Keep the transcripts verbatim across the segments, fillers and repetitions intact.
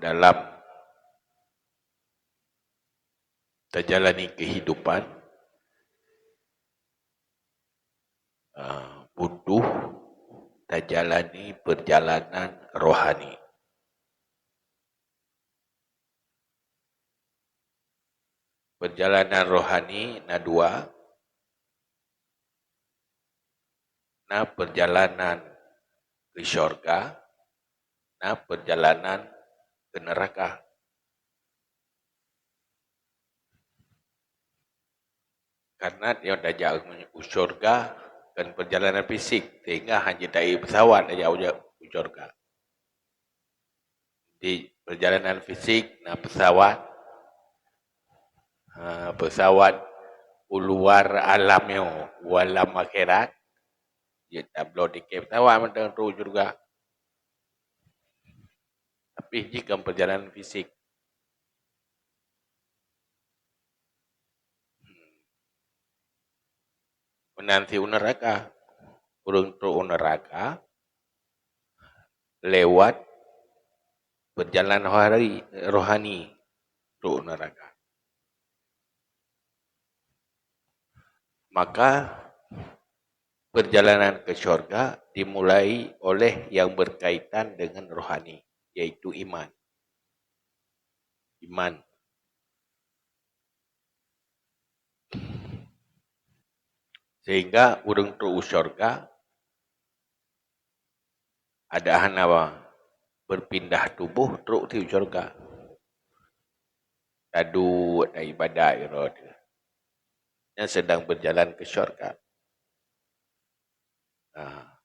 dalam tajalani kehidupan, ah, butuh tajalani perjalanan rohani. Perjalanan rohani na dua, na perjalanan ke syurga, na perjalanan ke neraka. Karena nyang tajak u syurga kan perjalanan fisik, sehingga hana jeuet taék pesawat tajak u ja-, u syurga. Di perjalanan fisik na pesawat, ha, pesawat u luar alam nyoe, u alam akhirat, jeuet tabloe tiket pesawat mantong trok u syurga. Tapi jih kan perjalanan fisik. Meunan cit u neuraka. Ureuëng trok u neuraka lewat perjalanan rohani, rohani trok u neuraka. Maka perjalanan ke syurga dimulai oleh yang berkaitan dengan rohani, yaitu iman. Iman. Sehingga ureuëng trok u syurga ada hana berpindah tuboh trok di syurga. Taduek, taibadat keudroe teuh. Nyan sedang berjalan ke syurga. Nah,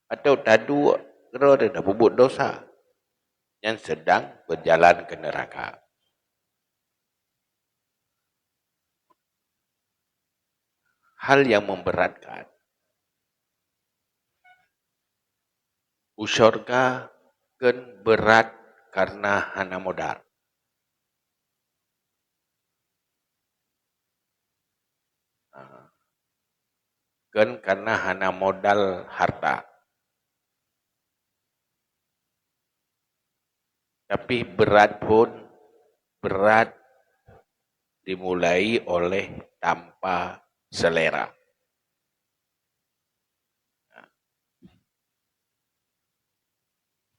atau taduek keudroe teuh tapeubuet dosa. Nyan sedang berjalan ke neraka. Hal yang memberatkan, u syurga kan berat karena hana modal. Ha. Kan karena hana modal harta. Tapi berat pun, berat dimulai oleh tanpa selera.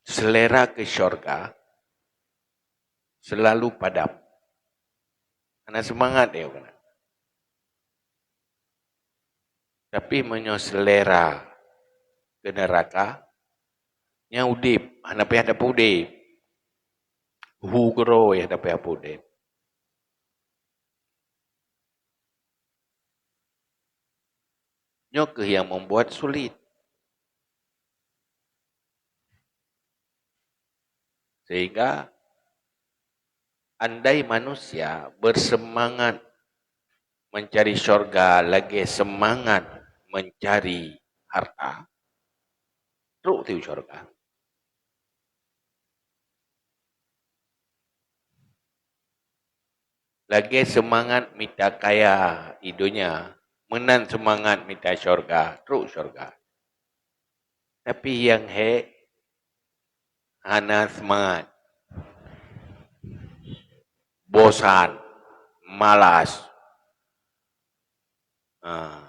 Selera ke syurga selalu padam. Hana seumangat dia keunan. Tapi meunyoe selera ke neraka, nyan udeb, hana payah tapeuudeb. Hu keudroe hana payah peuudeb. Nyoe kheueh nyang membuat sulit. Sehingga andai manusia bersemangat mencari syurga lagée semangat mencari harta, trok di syurga. Lagée seumangat mita kaya di donya, meunan seumangat mita syurga, trok syurga. Tapi nyang hék hana seumangat, bosan, malas. Ha.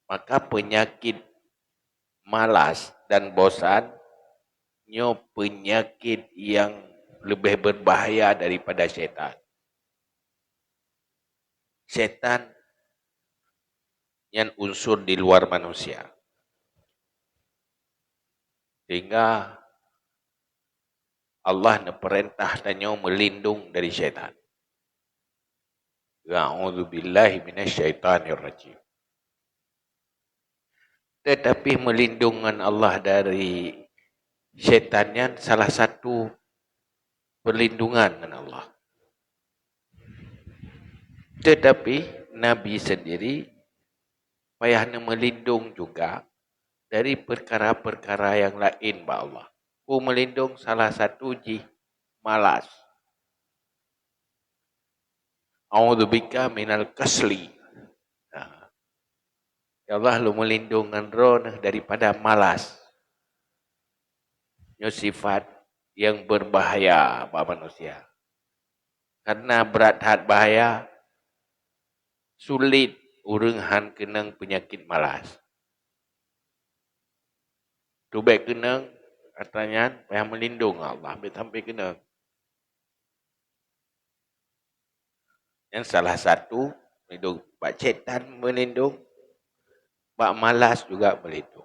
Maka peunyakét malas dan bosan nyoe peunyakét nyang leubeh beubahaya daripada syaitan. Syaitan nyan unsur di luar manusia. Sehingga Allah neupeurintah tanyoe meulindong dari syaitan. A'udzubillahi minasyaitonirrajim. Tetapi meulindong ngon Allah dari syaitan nyan salah satu perlindungan ngon Allah. Tetapi Nabi sendiri payah neumeulindong juga dari perkara-perkara nyang laén bak Allah. Ku meulindong salah satu jih malas. A'udzubika minal kasli. Nah. Ya Allah, lôn meulindong ngon Droeneuh daripada malas. Nyoe sifat nyang beubahaya bak manusia. Karena brat that bahaya, sulet ureuëng han keunong peunyakét malas. Tubek keunong, atra nyan payah meulindong Allah, bek sampai keunong. Nyan salah satu meulindong, bak setan meulindong, bak malas juga meulindong.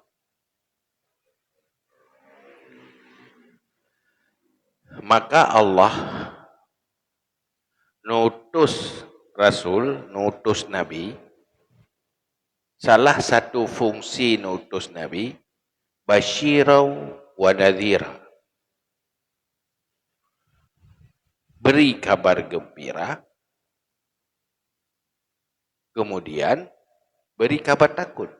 Maka Allah nutus rasul, nutus nabi, salah satu fungsi nutus nabi, basyirau wa nadhira. Beri kabar gembira, kemudian beri kabar takut.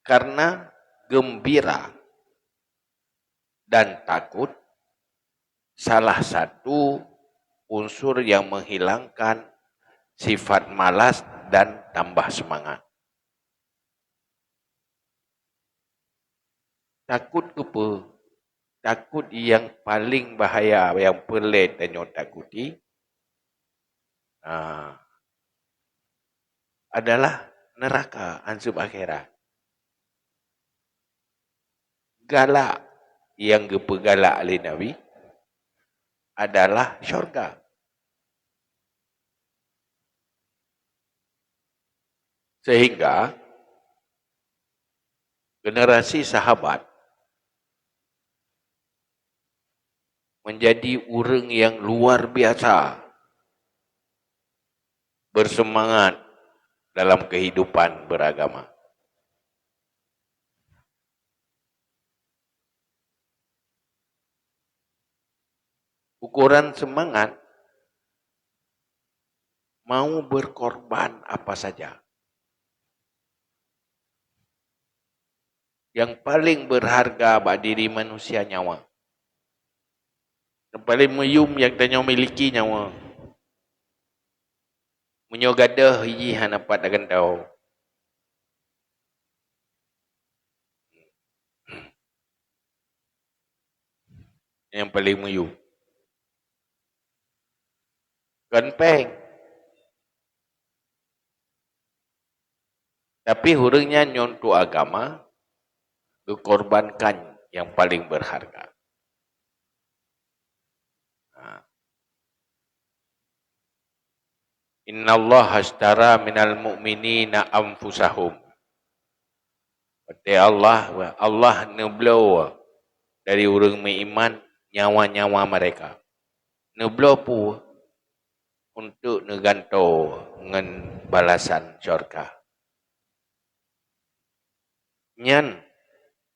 Karena gembira dan takut salah satu unsur yang menghilangkan sifat malas dan tambah semangat. Takot keupeue? Takot nyang paleng bahaya nyang peureulée tanyoe takuti, a, adalah neuraka, anseup akhirat. Galak nyang geupeugalak lé Nabi adalah syurga. Sehingga generasi sahabat menjadi ureuëng yang luar biasa bersemangat dalam kehidupan beragama. Ukuran semangat, mau berkorban apa saja. Nyang paleng berharga bak diri manusia nyawa. Nyang paleng meuyum nyang tanyoe miliki nyawa. Meunyoe gadôh, jih hana pat tagantoe. Nyang paleng meuyum. Kon péng. Tapi ureuëng nyan nyoe untuk agama, geukorbankan nyang paleng berharga. Ha. "Innallaha ashtara minal mu'minina anfusahum." Watée Allah, Allah neubloe dari ureuëng meuiman nyawa-nyawa mereka. Neubloe peue? Untuk neugantoe ngon balasan syurga. Nyan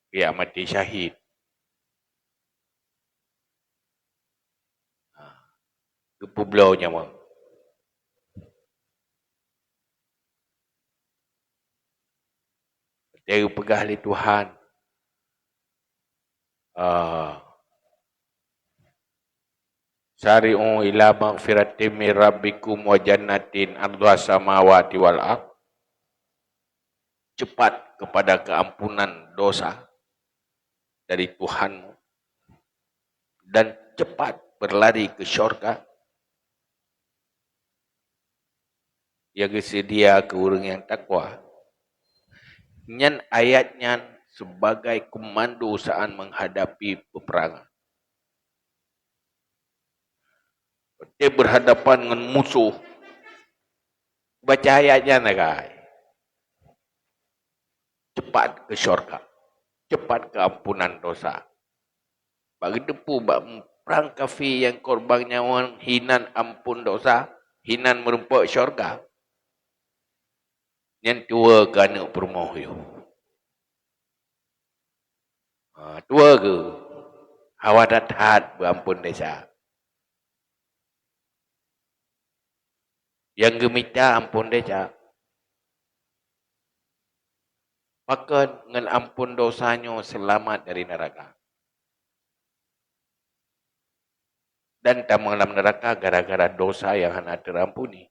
piyak maté syahid. Ha, geupeubloe nyawa. Watée geupeugah lé Tuhan, ah, "Sari'u ila maghfiratim mir rabbikum wa jannatin 'arduhas samawati wal ard." Cepat kepada keampunan dosa dari Tuhanmu dan cepat berlari ke syurga yang geuseudia keu ureuëng nyang takwa. Nyan ayat nyan sebagai komando saat menghadapi peperangan. Watée berhadapan ngon musoh, baca ayat nyan sagai. Cepat ke syurga, cepat ke ampunan dosa. Bak geuteupeue bak prang kafé nyang korban nyawa hinan ampun dosa, hinan meurumpok syurga. Nyan tuwoe keu aneuëk peurumoh yôh. Ha, tuwoe keu hawa that-that beuampon desya. Nyang geumita ampon desya, pakon ngon ampon dosa nyoe seulamat dari neuraka. Dan tamong lam neuraka gara-gara dosa nyang hana teurampuni.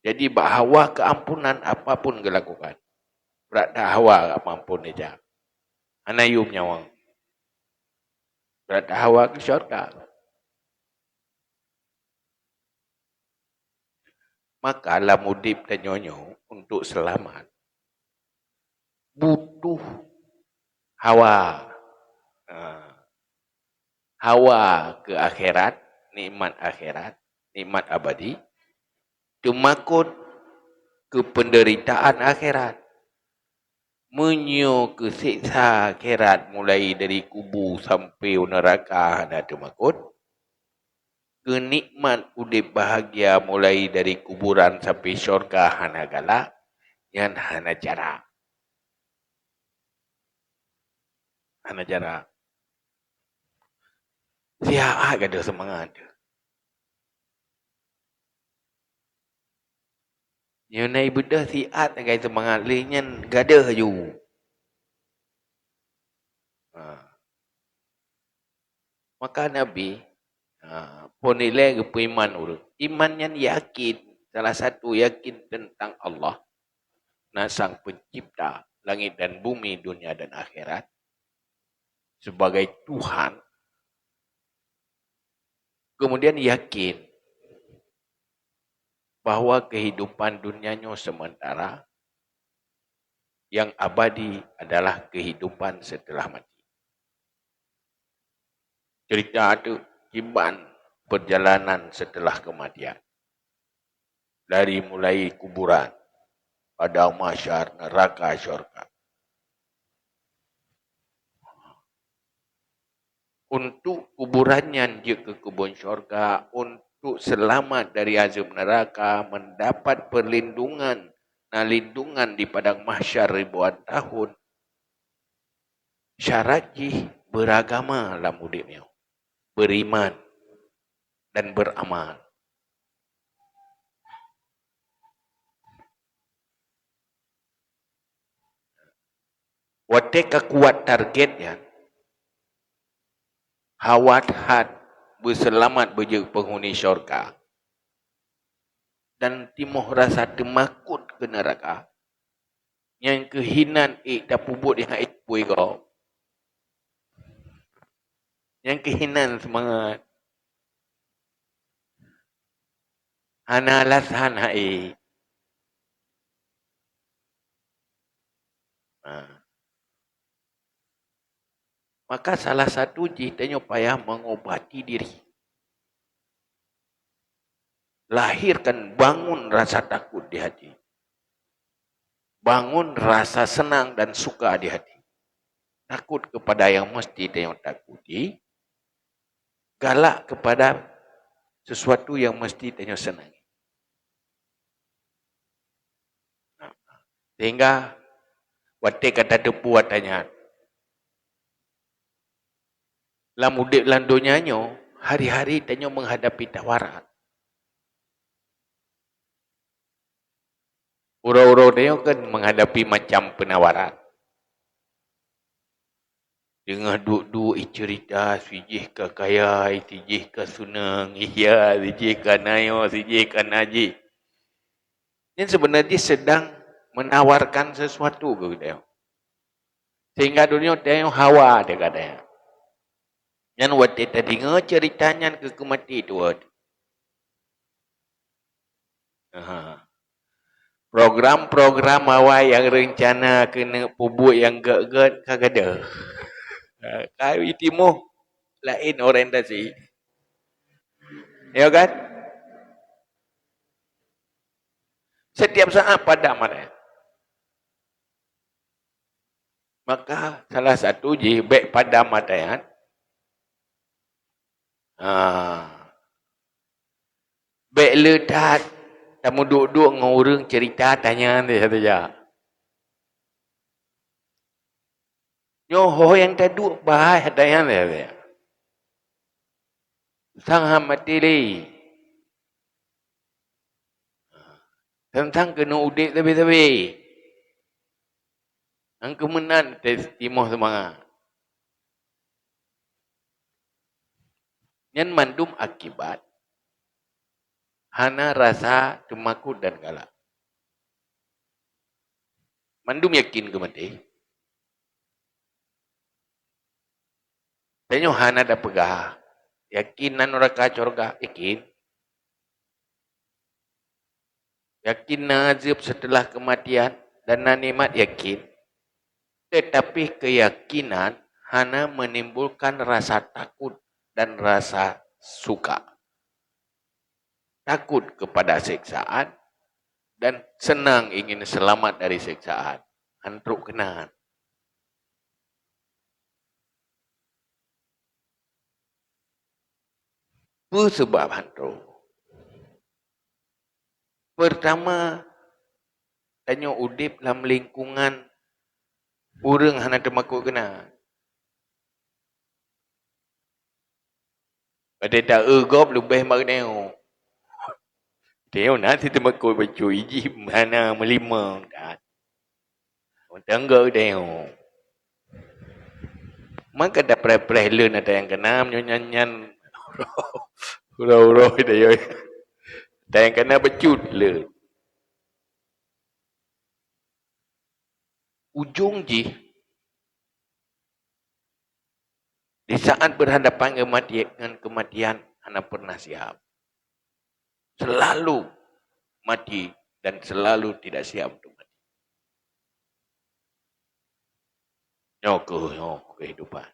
Jadi, bak hawa keuampunan apapun geulakukan. Brat that hawa mak phon ija. Hana yum nyawöng. Brat that hawa keu syurga. Maka lam udeb tanyoe nyoe untuk seulamat butuh hawa. Ha. Hawa keu akhirat, nikmat akhirat, nikmat abadi, teumakot keu peundeuritaan akhirat. Meunyoe keu siksa akhirat mulai dari kubu sampai u neuraka hana teumakot, keu nikmat udeb bahagia mulai dari kuburan sampai syurga hana galak, nyan hana jarak. Hana jarak. Siat gadôh seumangat. Nyoe na ibeudôh siat sagai seumangat lé nyan gadôh aju. Ha. Maka Nabi, ha, phon ilée geupeuiman ureuëng. Iman nyan yakin, salah satu yakin tentang Allah, na Sang Pencipta langit dan bumi, dunia dan akhirat, sebagai Tuhan, kemudian yakin bahwa kehidupan dunia nyoe sementara, yang abadi adalah kehidupan setelah mati. Cerita tu kiban perjalanan setelah kematian. Dari mulai kuburan, padang mahsyar, neraka, syurga. Untuk kuburan nyan jeuet keu keubon syurga, untuk seulamat dari azeueb neuraka, mendapat perlindungan, na lindungan di padang mahsyar ribuan tahun. Syarat jih beragama lam udeb nyoe, beriman dan beramal. Watée ka kuat target nyan, hawa that beuseulamat beujeuet penghuni syurga, dan timoh rasa teumakot keu neuraka, nyang keuh hinan ék tapeubuet nyang ék pui gob. Nyang keuh hinan seumangat. Hana alasan hai. Ha. Maka salah satu jih tanyoe payah mengobati diri. Lahirkan, bangun rasa takut di hati. Bangun rasa senang dan suka di hati. Takut kepada yang mesti tanyoe takuti, galak kepada sesuatu yang mesti tanyoe senangi. Sehingga watée ka tateupeue ata nyan, lam udeb lam donya nyoe, hari-hari tanyoe menghadapi tawaran. Uroe-uroe tanyoe kan menghadapi macam penawaran. Teungoh duek-duek iceurita, sijih ka kaya, sijih ka seunang, iya, sijih ka nayo, sijih ka najih. Nyan sebenarnya sedang menawarkan sesuatu keu geutanyoe. Sehingga donya tanyoe hawa teuka tanyoe. Nyan watée tadeungoe ceurita nyan keu keumaté tuwoe. Aha. Program-program awai nyang reuncana keuneuk peubuet nyang gét-gét ka gadôh. Ka itimoh laén orientasi. Ya kan? Setiap saat padam mata. Maka salah satu jih bék padam mata nyan. Ha. Bék le that tameuduek-duek ngon ureuëng ceurita tanyan saja. Nyoe ho nyang taduek bahai tanyan saja. Sang han maté lé. Teuntang keuneuk udeb sabe-sabe. Nyang keumeunan teuh timoh seumangat. Nyan mandum akibat hana rasa teumakot dan galak. Mandum yakin keu maté. Tanyoe hana tapeugah, yakin na nuraka syurga, yakin. Yakin na azab setelah kematian dan na nikmat, yakin. Tetapi keyakinan hana menimbulkan rasa takut dan rasa suka. Takut kepada siksaan dan senang ingin selamat dari siksaan. Han trok keunan. Peue seubab han trok? Peurtama, tanyoe udeb lam lingkungan ureuëng hana teumakot keunan. Watée ta-eu gob leubeh mak tanyoe. Tanyoe na siteumakot bacut, ijih hana meulimong that. Tangga tanyoe. Maka tapreh-preh leuet ata nyang keunan, meunyoe nyan, nyan uroe-uroe tanyoe. Ata nyang keunan bacut leuet. Ujong jih, di saat berhadapan ngon mati-, ngon kematian, hana pernah siap. Selalu mati dan selalu tidak siap untuk mati. Nyoe keuh, nyoe kehidupan.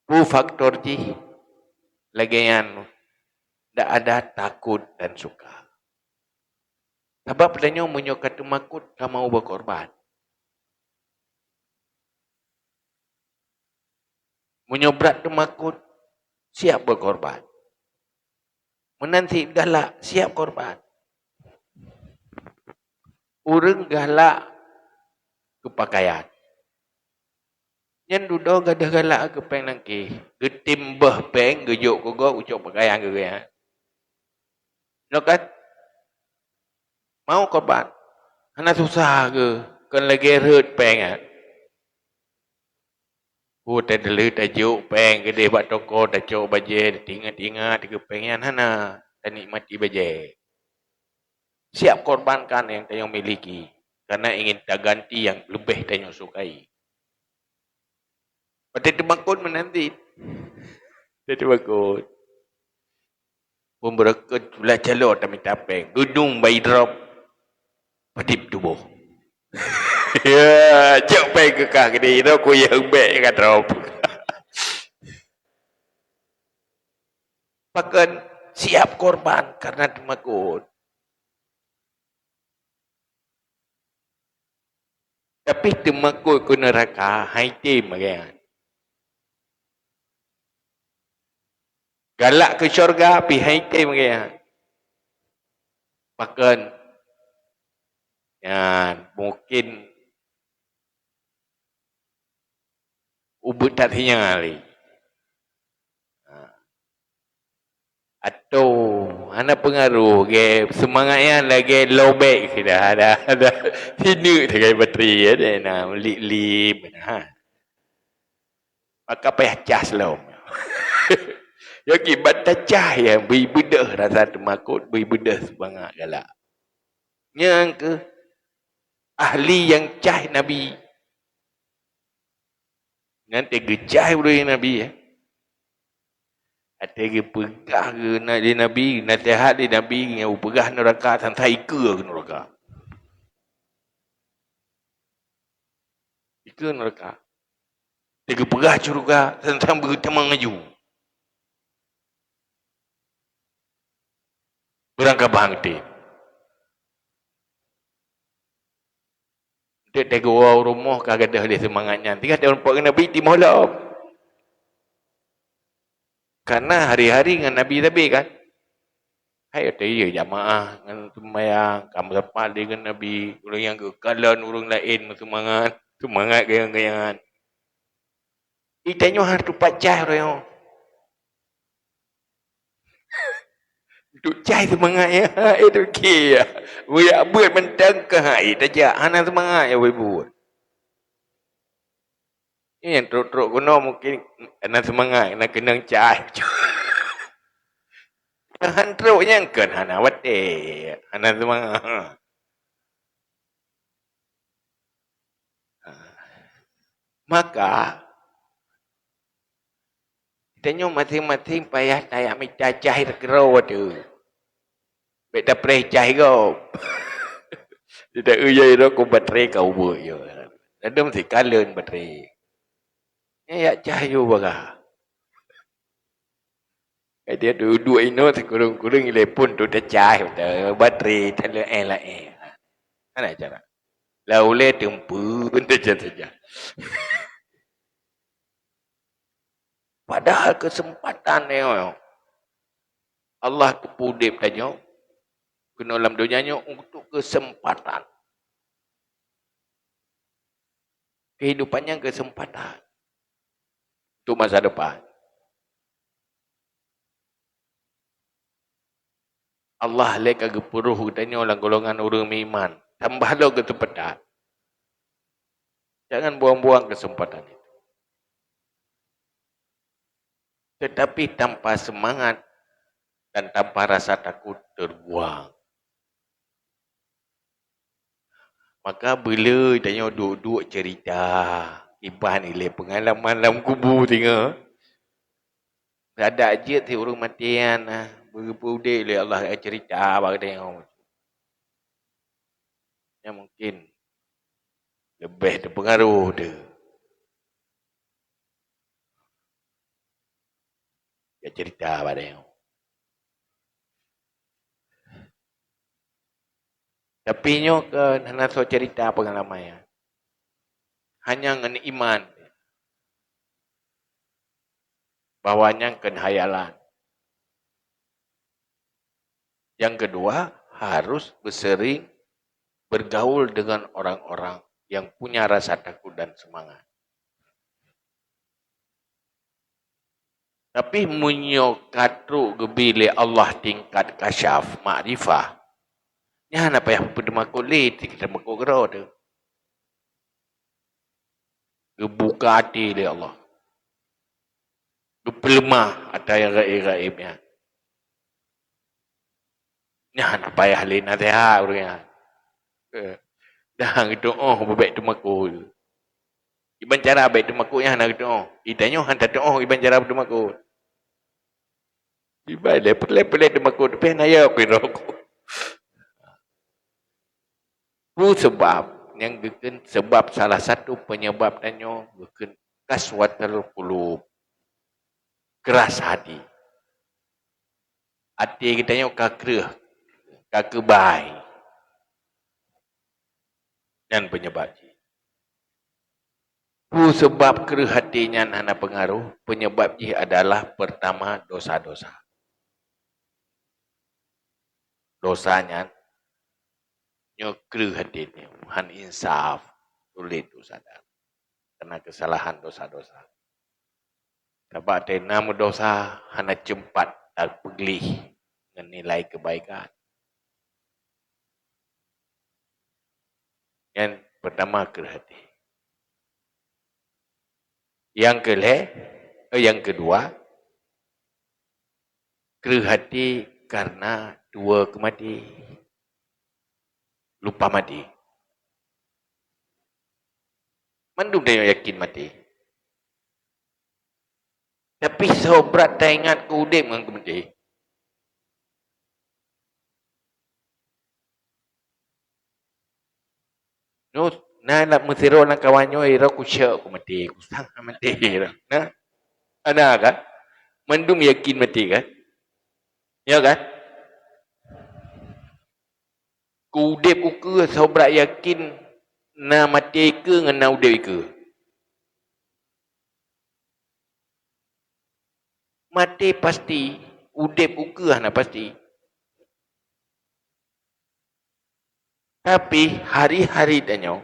Peue faktor jih lagée nyan, ndak ada takot dan suka. Sabab tanyoe meunyoe ka teumakot, ka mau beukorban. Meunyoe brat teumakot, siap beukorban. Meunan cit galak, siap korban. Ureuëng galak keu pakaian. Nyan dudoe gadoh galak keu péng nangkih. Geutem beuh péng, geujok keu gob, geucok pakaian keu geuh. Nyoe kan? Mau korban. Hana susah geuh, kon lagée rhot péng nyan. Watée deuh lheueh tajok péng keudeh bak toko, tacok bajée, taingat-ingat keu péng nyan hana tanikmati bajée. Siap korbankan nyang tanyoe miliki, karena ingin taganti nyang leubeh tanyoe sukai. Watée teumakot meunan cit. Watée teumakot. Pembeureukat pula calo tamita péng. Geudong bayi drop. Padib tuboh. Ya, cok péng keu kah geude, inoe kuyeueng bék ka drop. Pakon siap korban karena teumakot. Tapi teumakot keu neuraka, hai tem lagée nyan. Galak keu syurga pih hai tem lagée nyan. Pakon? Nyan, mungkin ubit that sinyan lé. Ha. Atau hana peungaruh, ge seumangat nyan lagée lobek sida, ada, ada sineuk sagai batri, ya, deh, na, lip-lip, ha. Maka payah cas lom. Ya, kiban tacah, ya, bri beudôh rasa teumakot, bri beudôh seumangat galak. Nyang keuh ahli nyang cah Nabi. Nyan teuh geucah ureuëng Nabi, ya. Watée geupeugah keu na-, lé Nabi, naseuhat lé Nabi, nyang geupeugah neuraka, sang-sang ikeue keu neuraka. Ikeue neuraka. Watée geupeugah syeuruga, sang-sang beugeutamong laju. Beurangkaban geutem. Dek teugeuwoe u rumoh ka gadôh lé seumangat nyan. Tinggai teumpat ngon Nabi timoh lom. Karena hari-hari ngon Nabi sabe kan. Hai, watée jamaah ngon seumayang, ka meusapat lé ngon Nabi, ureuëng nyang geukalon ureuëng laén meuseumangat, seumangat geuyangan-geuyangan. Di tanyoe hana teupat cah ureuëng nyoe. Untuk cai seumangat ya, eh, tu kira. Buyak buet mantong ka hai tajak, hana seumangat ya buet. Ini yang trok-trok keunoe mungkin hana seumangat, hana keunong cai. Han trok nyang kon hana watée, hana seumangat. Maka, tanyoe maséng-maséng payah tajak mita cai keudroe teuh. Bèk tapreh cai gob. Tidak, "Ui, ya, ya, ku baterai kau buet, ya." Ladôm sikalon baterai. Nyan jak cai yue bagah. Jadi duek-duek inoe sikureueng-kureueng ilèe phôn tu tacai, baterai taleueng laén. Hana cara. Lam ulèe teumpeuen saja-saja. Padahal keuseumpatan nyoe Allah geupeu udép tanyoe keunoe lam donya nyoe untuk keuseumpatan. Keuhidupan nyan keuseumpatan untuk masa depan. Allah lé ka geupeuroh geutanyoe lam golongan ureuëng meuiman. Tambah lom keuseumpatan. Jangan buang-buang kesempatan itu. Tetapi tanpa semangat dan tanpa rasa takut terbuang. Maka beuleueh tanyoe duek-duek cerita, iban ilée peungalaman lam kubu singoh. Sadak jeuet si ureuëng maté nyan, ah, geupeu udeb lé Allah, eh, cerita bak geutanyoe. Nyan mungkin leubeh teupeungaruh teuh. Ya cerita bak tanyoe. Tapi nyoe keuh hana soe cerita peungalaman nyan. Hanya ngon iman bahwa nyan keuh hayalan. Yang kedua, harus bersering bergaul dengan orang-orang yang punya rasa takut dan semangat. Tapi meunyoe ka trok geubri lé Allah tingkat kasyaf, makrifah, nyan hana payah peuteumakot lé, teumakot keudroe teuh. Geubuka até lé Allah. Geupeuleumah ata nyang gaéb-gaéb nyan. Nyan hana payah lé naseuhat ureuëng nyan. Eh, dan geutuoh beubaih teumakot. Iban cara baih teumakot nyan hana geutuoh. Geutanyoe hana tatuoh iban cara teumakot. Iban lé peureulée-peureulée teumakot, tapi hana yo pih rokok. Peue sabab nyang geukheun, sabab salah satu penyebab tanyoe geukheun qaswatul qulub, keras hati. Até geutanyoe ka kreueh, ka keubai. Nyan penyebab jih. Peue sabab kreueh até nyan hana peungaruh? Penyebab jih adalah pertama dosa-dosa. Dosa nyan nyoe kreueh até nyoe, han insaf, sulet dosa dan karena kesalahan dosa-dosa. Sabab teuh na meudosa hana ceumpat tapeugleh ngon nilai keubaikan. Nyan pertama kreueh até. Nyang keulhée, eh, nyang keudua, kreueh até karena tuwoe keu maté. Lupa maté. Mandum tanyoe yakin maté. Tapi soe brat taingat keu udeb ngon keu maté. Nyoe na lam meusidroe lam kawan nyoe, "Ira kusyok keu maté, kusang maté." Na? Ana kan? Mandum yakin maté kan? Ya kan? Keu udeb ukeue soe brat yakin na maté keue ngon na udeb keue. Maté pasti, udeb ukeue hana pasti. Tapi hari-hari tanyoe,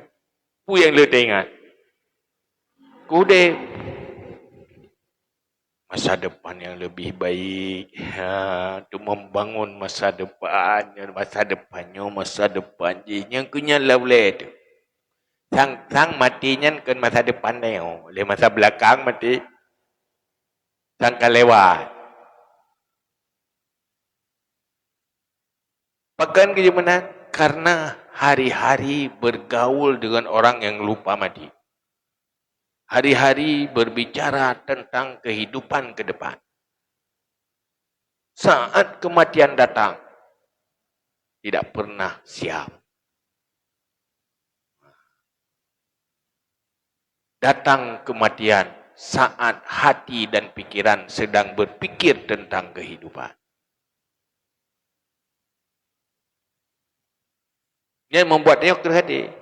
peue nyang le taingat? Keu udeb. Masa depan yang lebih baik. Ha, untuk membangun masa depan. Masa depan nyoe, masa depan jih. Nyang keu nyan lam ulée teuh. Sang, sang maté nyan kon masa depan tanyoe. Lé masa belakang maté. Sang ka lewat. Pakon keu jih meunan? Karena hari-hari bergaul dengan orang yang lupa mati. hari-hari berbicara tentang kehidupan ke depan. Saat kematian datang, tidak pernah siap. Datang kematian saat hati dan pikiran sedang berpikir tentang kehidupan. Nyan membuat nyoe kreuh até.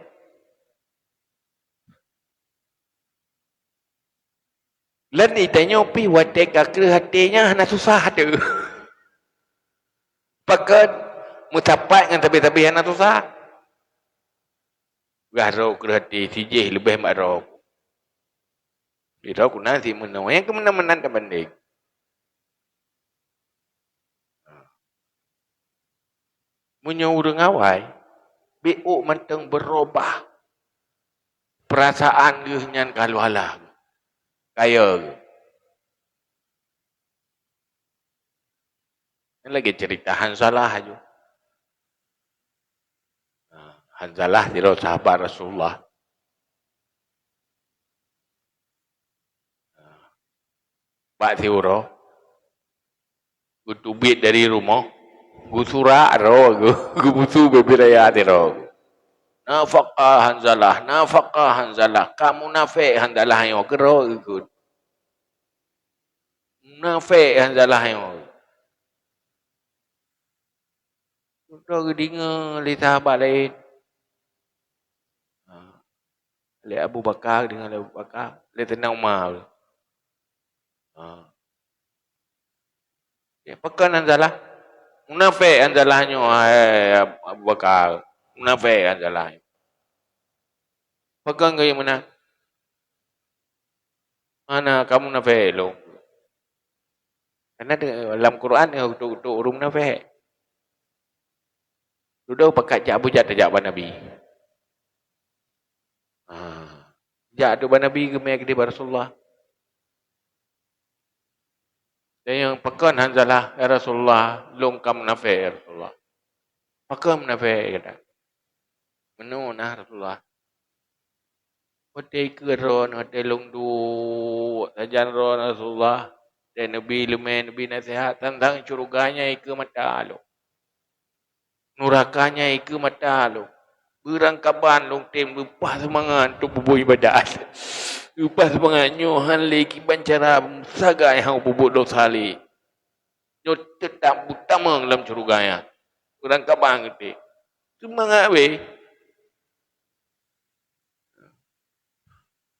Lam itanyoe pih watée ka kreuh até nyan hana susah teuh. Pakon meusapat ngon sabe-sabe hana susah. Peugah droe kreuh até, si jéh leubeh mat droe. Sidroe kuna si meunoe, nyang keu meunan-meunan tabandeng. Meunyoe ureuëng awai, bék ôk mantong beurubah, peurasaan geuh nyan ka lheueh-lheueh, kayée geuh. Nyan lagée ceurita Hanzalah aju. Nah, Hanzalah sidroe sahabat Rasulullah. Nah, bak siuroe, geuteubiet dari rumoh, geusurak droe geuh, geupeusu bubé raya sidroe geuh. Nafaqah Hanzalah, nafaqah Hanzalah, ka munafék Hanzalah nyoe keudroe geuh. Munafék Hanzalah nyoe. Droe geudeungoe lé sahabat laén. Ha. Lé Abu Bakar, geudeungoe lé Abu Bakar, lé Saidina Umar. Ha. Ya, pakon Hanzalah? Munafék Hanzalah nyoe, hai Abu Bakar. Munafék Hanzalah nyoe. Pakon kayée meunan? Hana, ka munafék lôn. Karena de-, lam Quran ka geutôk-geutôk ureuëng munafék. Dudoe pakat jak Abu Jahal tajak bak Nabi. Ha. Jak tu bak Nabi geumé keudeh bak Rasulullah. Dan nyang pakon Hanzalah, "Ya Rasulullah, lôn ka munafék, ya Rasulullah." "Pakon munafék?" gata. "Meunoe na Rasulullah. Watée ikeue droe, watée lôn duek sajan droe Rasulullah, dan Nabi leumé, Nabi naseuhat, tantang syeuruga nyan ikeue mata lôn. Nuraka nyan ikeue mata lôn. Beurangkaban lôn tem leupah seumangat untuk peubuet iébadat. Leupah seumangat nyoe hán lé kiban cara sagai hana peubuet desya lé. Nyoe teutap beutamong lam syeuruga nyan. Beurangkaban geutem. Seumangat wéh."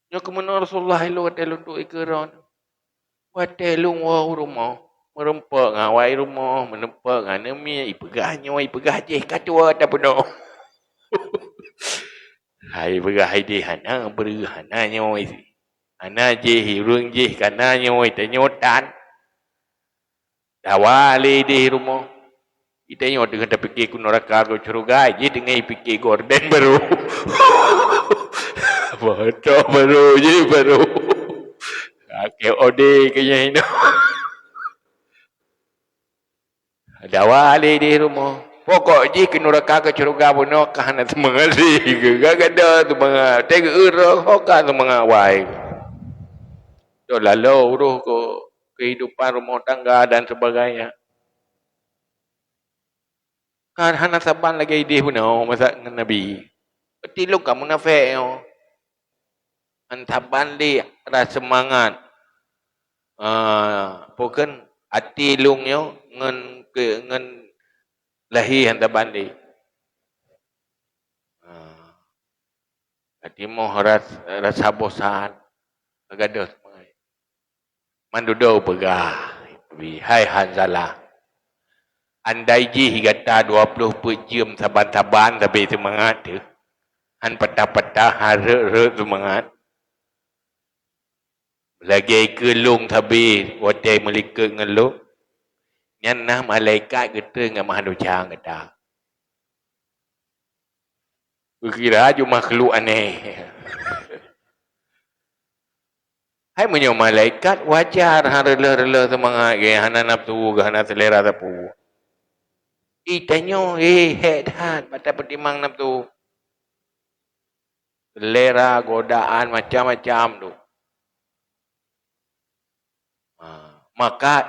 Nyoe keumeunoe Rasulullah ilôn watée lôn duek ikeue droe. Watée lôn woe u rumoh, meurumpok ngon awai rumoh, meurumpok ngon aneuk miet, ipeugah nyoe, ipeugah jéh, ka tuwoe tapeunoh. Hai peugah idéh hana breueh, hana nyoe. Hana jéh, ureuëng jéh, kana nyoe, tanyoe tan. Dawa lé idéh rumoh. Itanyoe teungoh tapike keu nuraka keu syeuruga, jih teungoh ipike gorden barô. Moto barô, jih barô. Kakek ode keu nyang inoe. Dawa lé idéh rumoh. Pokok jih keu nuraka keu syeuruga bunoe ka hana seumangat lé. Ka gada seumangat. Teuka uroe ho ka seumangat wai. Dok lalo uroh keu kehidupan rumah tangga dan sebagainya. Kan hana saban lagée idéh bunoe masa ngon Nabi. Berarti lôn ka munafék nyoe. Han saban lé rasa seumangat. Ah, pokon até lôn nyoe ngon ke, ngon lahé han saban lé. Ah. Ka timoh ras-, rasa bosan, ka gadôh seumangat. Mandum peugah, "Hai Hanzalah, andai jih gata dua ploh peuet jeuem saban-saban sabe seumangat teuh, han patah-patah, han rhot-rhot seumangat, lagée keu lôn sabe watée meulikot ngon lôn, nyan na malaikat geutreun ngon meuhadusang gata." Geukira ju makhluk aneh. Hai meunyoe malaikat wajar, han reuloh-reuloh seumangat geuh, hana nafsu geuh, hana seulera sapeue. Itanyoe, eh, hék that mata peutimang nafsu. Seulera, godaan, macam-macam tu. Maka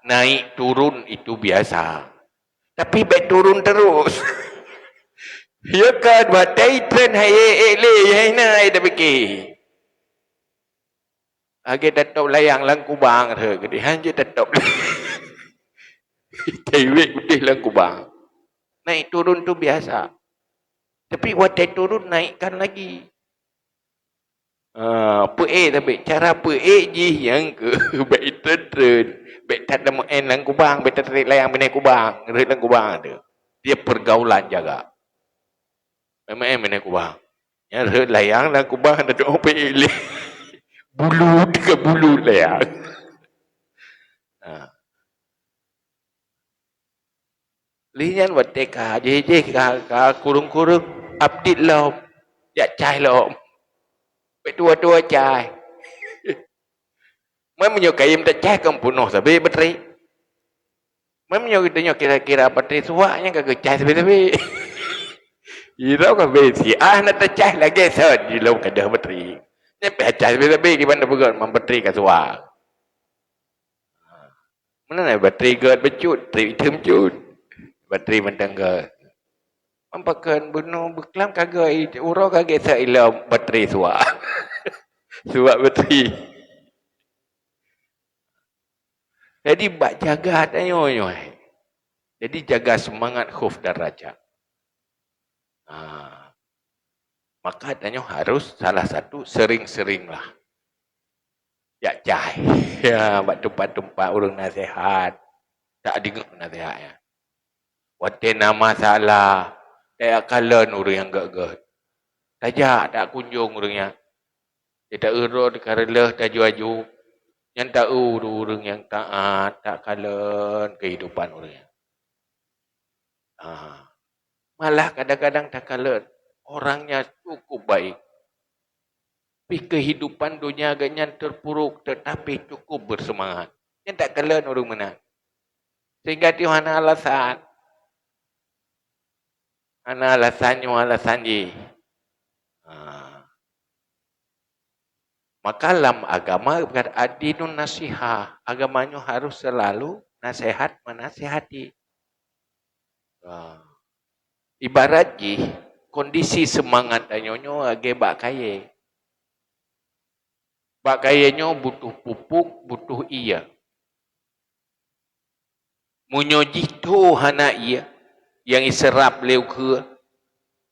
naik turun itu biasa. Tapi bèk turun terus. Ya kan, batèe tren hai ék lé, hai na ai tapike. Lagèe tatôp layang lam kubang rhot, geude han jeuet tatôp. Taiwet udeh lam kubang. Naik turun tu biasa. Tapi watèe turun, naikkan lagi. Ah, peuék tapi cara peuék jih nyang keu bèk itreun-treun, bèk that lam lam kubang, bèk tatrek layang binéh kubang, rhot lam kubang tu. Dia pergaulan jaga. Meu'en binéh kubang. Nyan rhot layang lam kubang, na dong peuék lé. Bulu teuka bulu layang. Ha. Lé nyan watèe ka jih-jih ka, ka kureueng-kureueng, update lom, jak cai lom. Bèk tuwoe-tuwoe cai. Meunyoe kayém tacai kon peunoh sabé batri. Meunyoe geutanyoe kira-kira batri suwak nyan ka geucai sabé-sabé. Ira ka besi ah na tacai lagèe sot jilom ka deuh batri. Nyan pih cai sabé-sabé kiban tapeugöt man batri ka suwak. Meunan batri gèt beucut, batri item cut. Batri mantong gèt. Ampakon bunoe beuklam ka gèt, uroe ka gèt sa ilom batri suwak. Suwak batri. Jadi bak jaga tanyoe nyoe. Jadi jaga semangat khauf dan raja. Ha. Maka tanyoe harus salah satu sering-seringlah jak cai. Ya, bak teumpat-teumpat ureueng naseuhat. Tak deungoe naseuhat nyan. Watèe na masalah, takalon ureueng nyang gèt-gèt. Tajak takunjong ureueng nyan. Taeu droe takareuloh taju-aju. Nyan taeu ureueng nyang taat, takalon kehidupan ureueng nyan. Ha. Malah kadang-kadang takalon orangnya cukup baik. Tapi kehidupan dunia geuh nyan terpuruk, tetapi cukup bersemangat. Nyan takalon ureueng meunan. Sehingga tiep hana alasan. Hana alasan nyoe alasan jih. Ha. Maka lam agama geupeugah ad-dinun nasihah. Agama nyoe harus selalu naseuhat menasihati. Ha. Ibarat jih kondisi seumangat tanyoe nyoe lagèe bak kayèe. Bak kayèe nyoe butuh pupuk, butuh ie. Meunyoe jitho hana ie, nyang iseurap lé ukeue,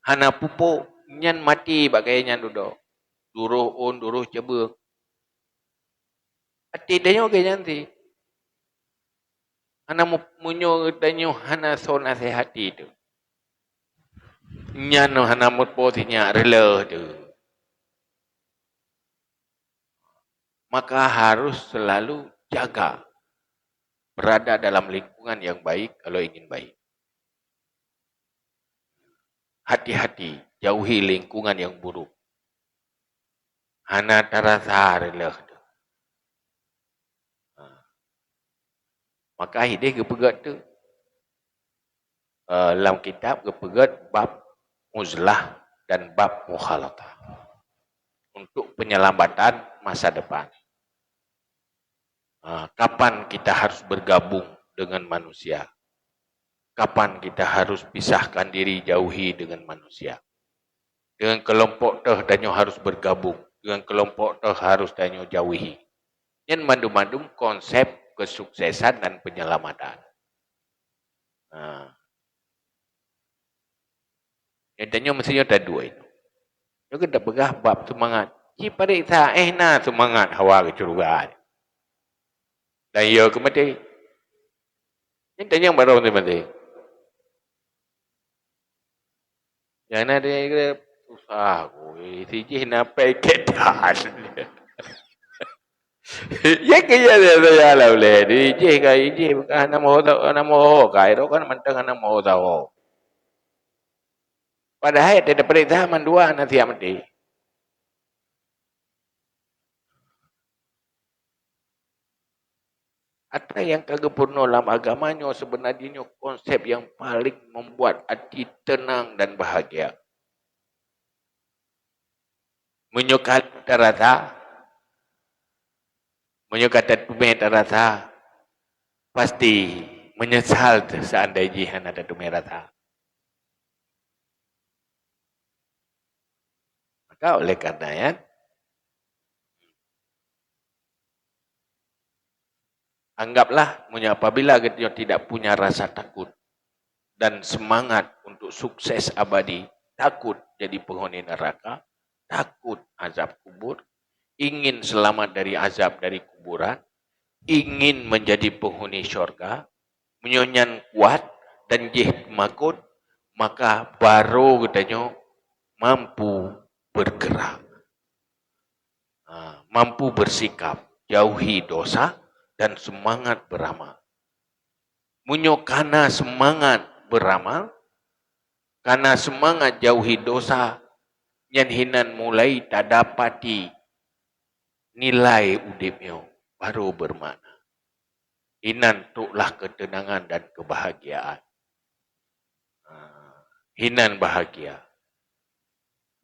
hana pupuk, nyan maté bak kayèe nyan dudoe. Duroh ôn, duroh cabeueng. Até tanyoe lagèe nyan cit. Hana mu-, meunyoe tanyoe hana soe naseuhati teuh, nyan hana meupo sinyak reuloh teuh. Maka harus selalu jaga berada dalam lingkungan yang baik kalau ingin baik. Hati-hati, jauhi lingkungan yang buruk. Hana tarasa reuloh teuh. Ha. Maka hideh geupeugöt teuh. Eh, lam kitab geupeugöt bab uzlah dan bab mukhalatah untuk penyelamatan masa depan. Ah, kapan kita harus bergabung dengan manusia? Kapan kita harus pisahkan diri, jauhi dengan manusia? Dengan kelompok teuh tanyoe harus bergabung, dengan kelompok teuh harus tanyoe jauhi. Nyan mandum-mandum konsep kesuksesan dan penyelamatan. Ha. Nyang tanyoe meusti nyoe taduek. Nyoe kan tapeugah bab seumangat. Ci pareksa, eh, na seumangat hawa keu syeuruga. Dan iya keu maté. Nyan tanyoe barô maté-maté. Nyang na dia kira susah, ui, sijih na pèkét that. Ya ke ya, ya, ya, lah ulèe. Di jih ka, jih ka hana moho, hana moho ka, itu kan mantong hana moho tahu. Padahai ada perintah mandua na siap mati. Atra nyang ka geupeurunoe lam agama nyoe seubeuna jih nyoe konsep nyang paleng membuat até teunang dan bahagia. Meunyoe ka tarasa, meunyoe ka tateumé tarasa, pasti menyesal seandai jih hana tateumé rasa. Maka oleh karena nyan, anggaplah meunyoe apabila geutanyoe tidak punya rasa takut dan semangat untuk sukses abadi, takut jadi penghuni neraka, takut azab kubur, ingin selamat dari azab dari kuburan, ingin menjadi penghuni syurga, meunyoe nyan kuat dan jih teumakot, maka baru geutanyoe mampu bergerak. Ha, mampu bersikap, jauhi dosa dan semangat beramal. Meunyoe kana semangat beramal, kana semangat jauhi dosa, nyan hinan mulai tadapati nilai udeb nyoe baru bermakna. Inan troklah ketenangan dan kebahagiaan. Ha, inan bahagia.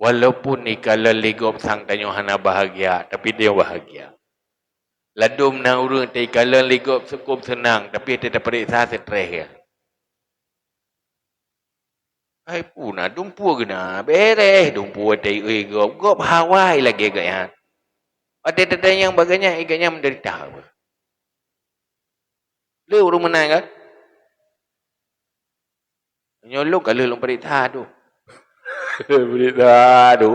Walaupun ikalon lé gob sang tanyoe hana bahagia, tapi tanyoe bahagia. Ladôm na ureuëng teuikalon lé gob sukôb seunang, tapi teupeuriksa stres ya. Hai puna dumpu geuna bereh dumpu watée ié gob, gob hawai lagée geuh nyan. Watée tatanyong bak geuh nyan, ié geuh nyan menderita. Le ureuëng meunan kan? Nyoe lôn ka lheueh lôn peuriksa tu. Peuriksa tu.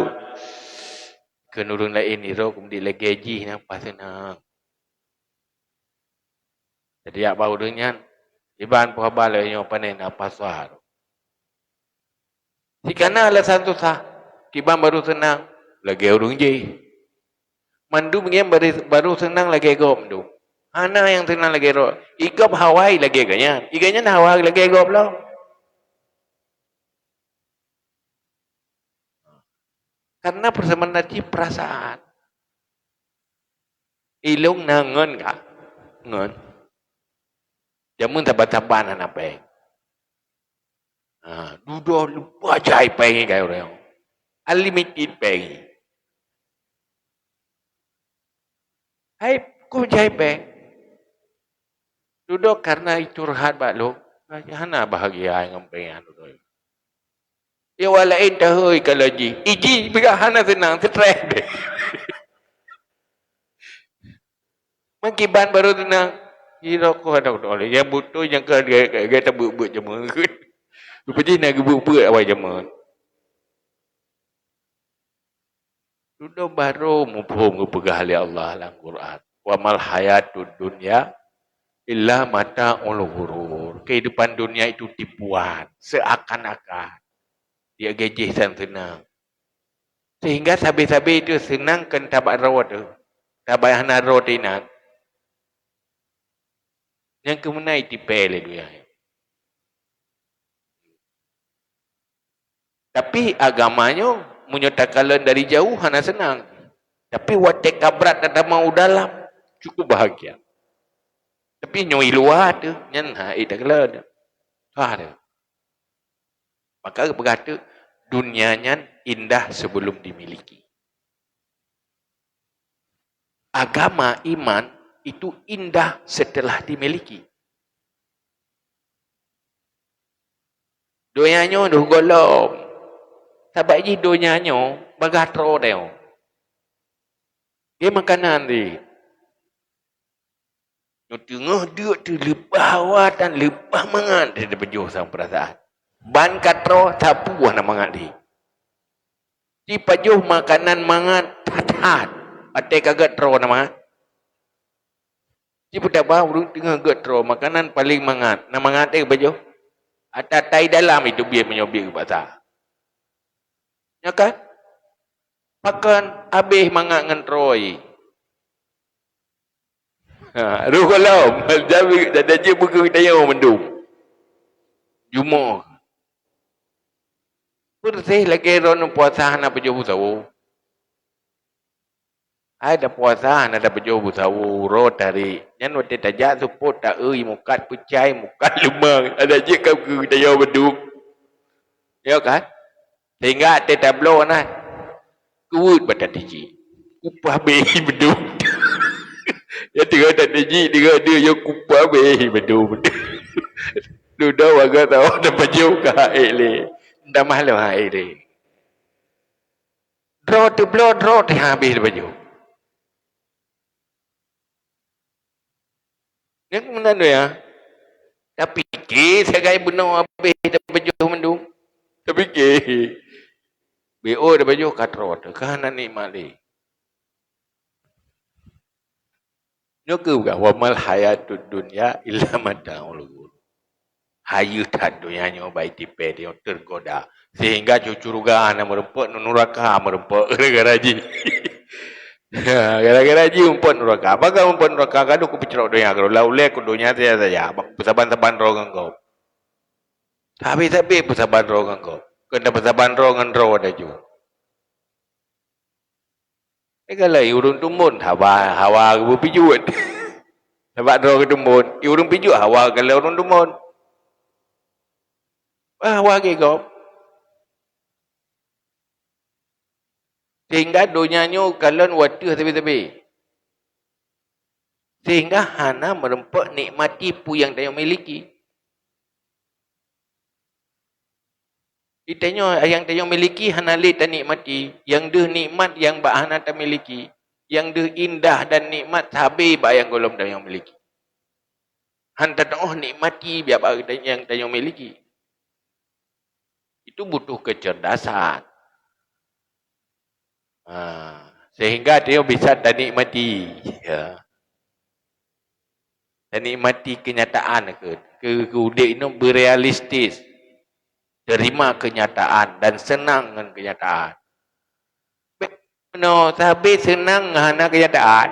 Keu ureuëng laén irok meudik lagée jih nyang pas seunang. Jadi yak bak ureuëng nyan, iban peue haba lagée nyoe pane na pasal. Sikana alasan susah, kiban baru seunang lagée ureuëng jih. Mandum ngieng baru seunang lagée gob mandum. Hana nyang seunang lagée droe. Igob hawai lagée geuh nyan. Igob nyan hawai lagée gob lom. Karena persamaan jih perasaan. Ilong na ngon ka? Ngon. Jameun saban-saban hana péng. Ha, dudoe lupa jai péng kai ureuëng. Unlimited péng. Hai, ku jai péng. Dudoe karena curhat bak lôn, hana bahagia ngon péng dudoe. Ya walaén tahôi kalau jih. Iji bila hana seunang, stres deh. Meukiban baru seunang. Irok ko ada oleh yang butuh yang ke gaya tabeuet-beuet jameun. Rupa jih na geubeuet-beuet awai jameun. Dudoe baru muphom geupeugah lé Allah lam Quran, "Wa mal hayatud dunya illa mata'ul ghurur." Kehidupan dunia itu tipuan, seakan-akan. Dia gejih dan senang. Sehingga sabe-sabe itu senang kan tabak roh tu. Tabak hana roh tu inan. Nyang keumeunai tipée lé dunia. Tapi agama nyoe, meunyoe takalon dari jauh hana seunang. Tapi watée ka brat tatamong u dalam, cukup bahagia. Tapi nyoe i luwa teuh, nyan hana takalon. Susah teuh. Maka geupeugah teuk, dunia nyan indah sebelum dimiliki. Agama, iman, itu indah setelah dimiliki. Donya nyoe deuh gohlom. Sabab jih donya nyoe bagaih troe teuh. Dia makanan di. Nyoe teungoh deuk teuh leupah hawa dan leupah mangat dari pajoh sang peurasaan. Ban ka troe sapeue na mangat di. Di pajoh makanan mangat that-that. Até ka gét troe na mangat. Di peutaba ureuëng teungoh gét troe makanan paléng mangat. Na mangat eh pajoh. Ata tai dalam itu biet meunyoe biet geubasa. Nya kan? Pakon habéh mangat ngon troe. Ha, roh gohlom, jadi jadi bukeuh tanyoe mandum. Jumoe. Persis lagée droeneuh puasa hana pajoh busawo. Hai dah puasa hana dah pajoh busawo, uroe tarék. Nyan watée tajak seupôt taeu mukat peucai, mukat leumang. Ada jeuet ka bukeuh tanyoe mandum. Ya kan? Sehingga até tabloe na keuweuet bak tatiji. Upah beh bedum. Ya tiga tak diji, tiga dia ya kupa beh betul betul. Duda warga tahu ada baju ka air le. Ndak mahlum air le. Draw tu bloe, draw tu habis baju. Nyan meunan ya. Tapike sagai bunoe habéh tapajoh mandum. Tapike. B O tapajoh ka trok, ka hana nikmat lé. Nyoe keuh peugah, "Wa mal hayatud dunya illa mata'ul ghurur." Hayeu that donya nyoe bak itipée nyoe teugoda, sehingga cu-, curuga hana meureumpok, nuraka meureumpok gara-gara jih. Gara-gara jih umpot nuraka. Bagaimana umpot nuraka? Gadoh kupeucrok donya keudroe. Lau ulée keu donya saja-saja. Peusaban-saban droe ngon gob. Habéh-habéh peusaban droe ngon gob. Keu na peusaban droe ngon droe laju. Eh, galai ureuëng tumbon, hawa, hawa geupeupijuet. Sabab droe geutumbon, i ureuëng pijuet hawa galai ureuëng tumbon. Bah, hawa geugob. Sehingga donya nyoe kalon wateueh sabe-sabe. Sehingga hana meureumpok nikmati peue nyang tanyoe miliki. Di tanyoe nyang tanyoe miliki hana lé tanikmati, nyang deuh nikmat nyang bak hana tamiliki, nyang deuh indah dan nikmat sabe bak nyang gohlom tanyoe miliki. Han tatuoh nikmati biak bak nyang tanyoe miliki. Itu butuh kecerdasan. Ha, sehingga dia bisa tanikmati. Ya. Tanikmati kenyataan ke, ke, ke udeb inoe berealistis. Terima kenyataan dan senang ngon kenyataan. Bek meunoe sabe senang ngon hana kenyataan.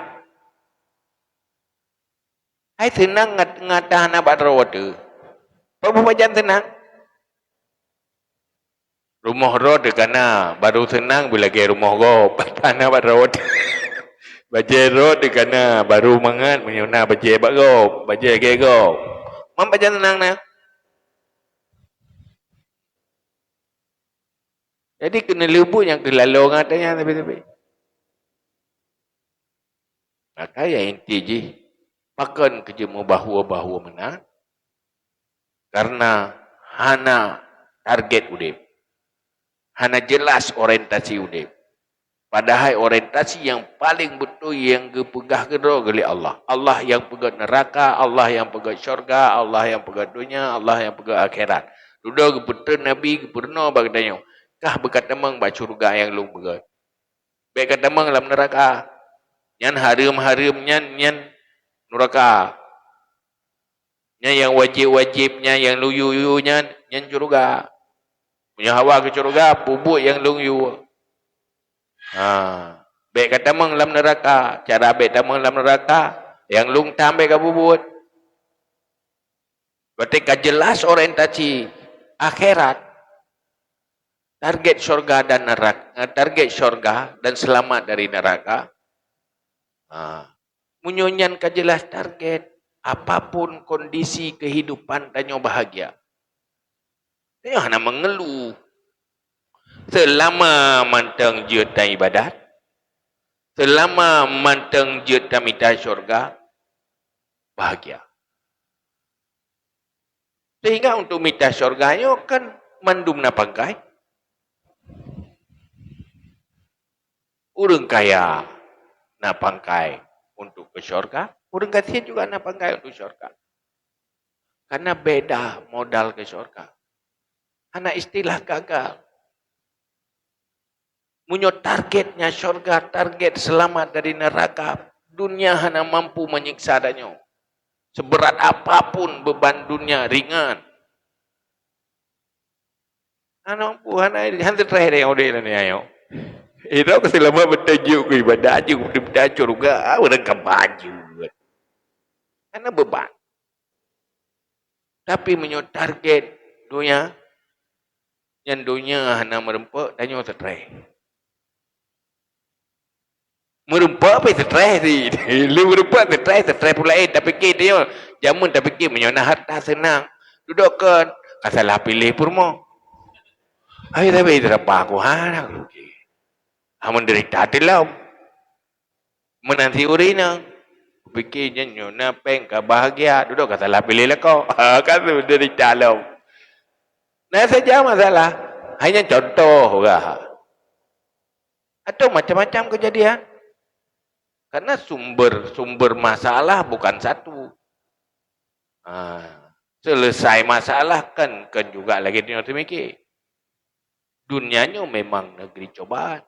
Hai seunang ngat-, ngat hana bak droe teuh. Peue pajan seunang? Rumoh droe teuh kana, baru seunang beulagée rumoh gob, hana bak droe teuh. Bajée droe teuh kana, baru mangat meunyoe na bajée bak gob, bajée lagée gob. Man pajan seunang na? Jadi keuneulheueh buet nyang keuh laloe ngon ata nyan sabe-sabe. Maka nyang inti jih, pakon keu jeuet meubahue-bahue meunan? Karena hana target udeb, hana jelas orientasi udeb. Padahai orientasi nyang paleng beutôi nyang geupeugah keudroe lé Allah. Allah nyang peugét neuraka, Allah nyang peugét syurga, Allah nyang peugét donya, Allah nyang peugét akhirat. Dudoe geupeutrön Nabi geupeurunoe bak geutanyoe, kah beukatameung bak syurga nyang lôn peugét. Bék ka tamong lam neuraka. Nyan hareuem-hareuem nyan, nyan neuraka. Nyan nyang wajéb-wajéb nyan, nyang lôn yue-yue nyan, nyan syeuruga. Meunyoe hawa keu syeuruga, peubuet nyang lôn yue. Ha, bék ka tamong lam neuraka. Cara bék tamong lam neuraka, nyang lôn tam bék ka peubuet. Berarti ka jelas orientasi akhirat. Target syurga dan nerak-, eh, target syurga dan selamat dari neraka. Ha. Meunyoe nyan ka jelas target, apapun kondisi kehidupan tanyoe bahagia. Tanyoe hana mengeluh. Selama mantong jeuet taibadat, selama mantong jeuet tamita syurga, bahagia. Sehingga untuk mita syurga nyoe kan mandum na pangkai. Ureuëng kaya na pangkai untuk ke syurga, ureuëng gasien juga na pangkai untuk syurga. Karena beda modal ke syurga. Hana istilah gagal. Meunyoe targetnya syurga, target selamat dari neraka, dunia hana mampu menyiksa tanyoe. Seberat apapun beban dunia ringan. Hana mampu, hana, hana teutreh deh udeh ni ayo. Itu aku selama bertajuk ke ibadah je, udah bertajuk juga, ah, orang kebaju. Karena beban. Tapi meunyoe target dunia, nyan donya hana meureumpok, tanyoe teutreh. Meureumpok pih teutreh di, lé meureumpok teutreh, teutreh pula, eh, tapike tanyoe, jameun tapike meunyoe na hareuta seunang, dudoe kon, ka salah piléh peurumoh. Ai, tapi teurapa aku hana rugi. Ha, menderita teulom. Meunan si ureueng inong. Pike nyan nyoe na péng ka bahagia, dudoe ka salah piléh lakoe. Ha, ka tu derita lom. Na saja masalah. Hai nyan contoh ureueng. Atau macam-macam kejadian. Karena sumber-sumber masalah bukan satu. Ha, selesai masalah kan, kan juga lagi nyoe teumikir. Dunia nyoe memang negeri cobaan.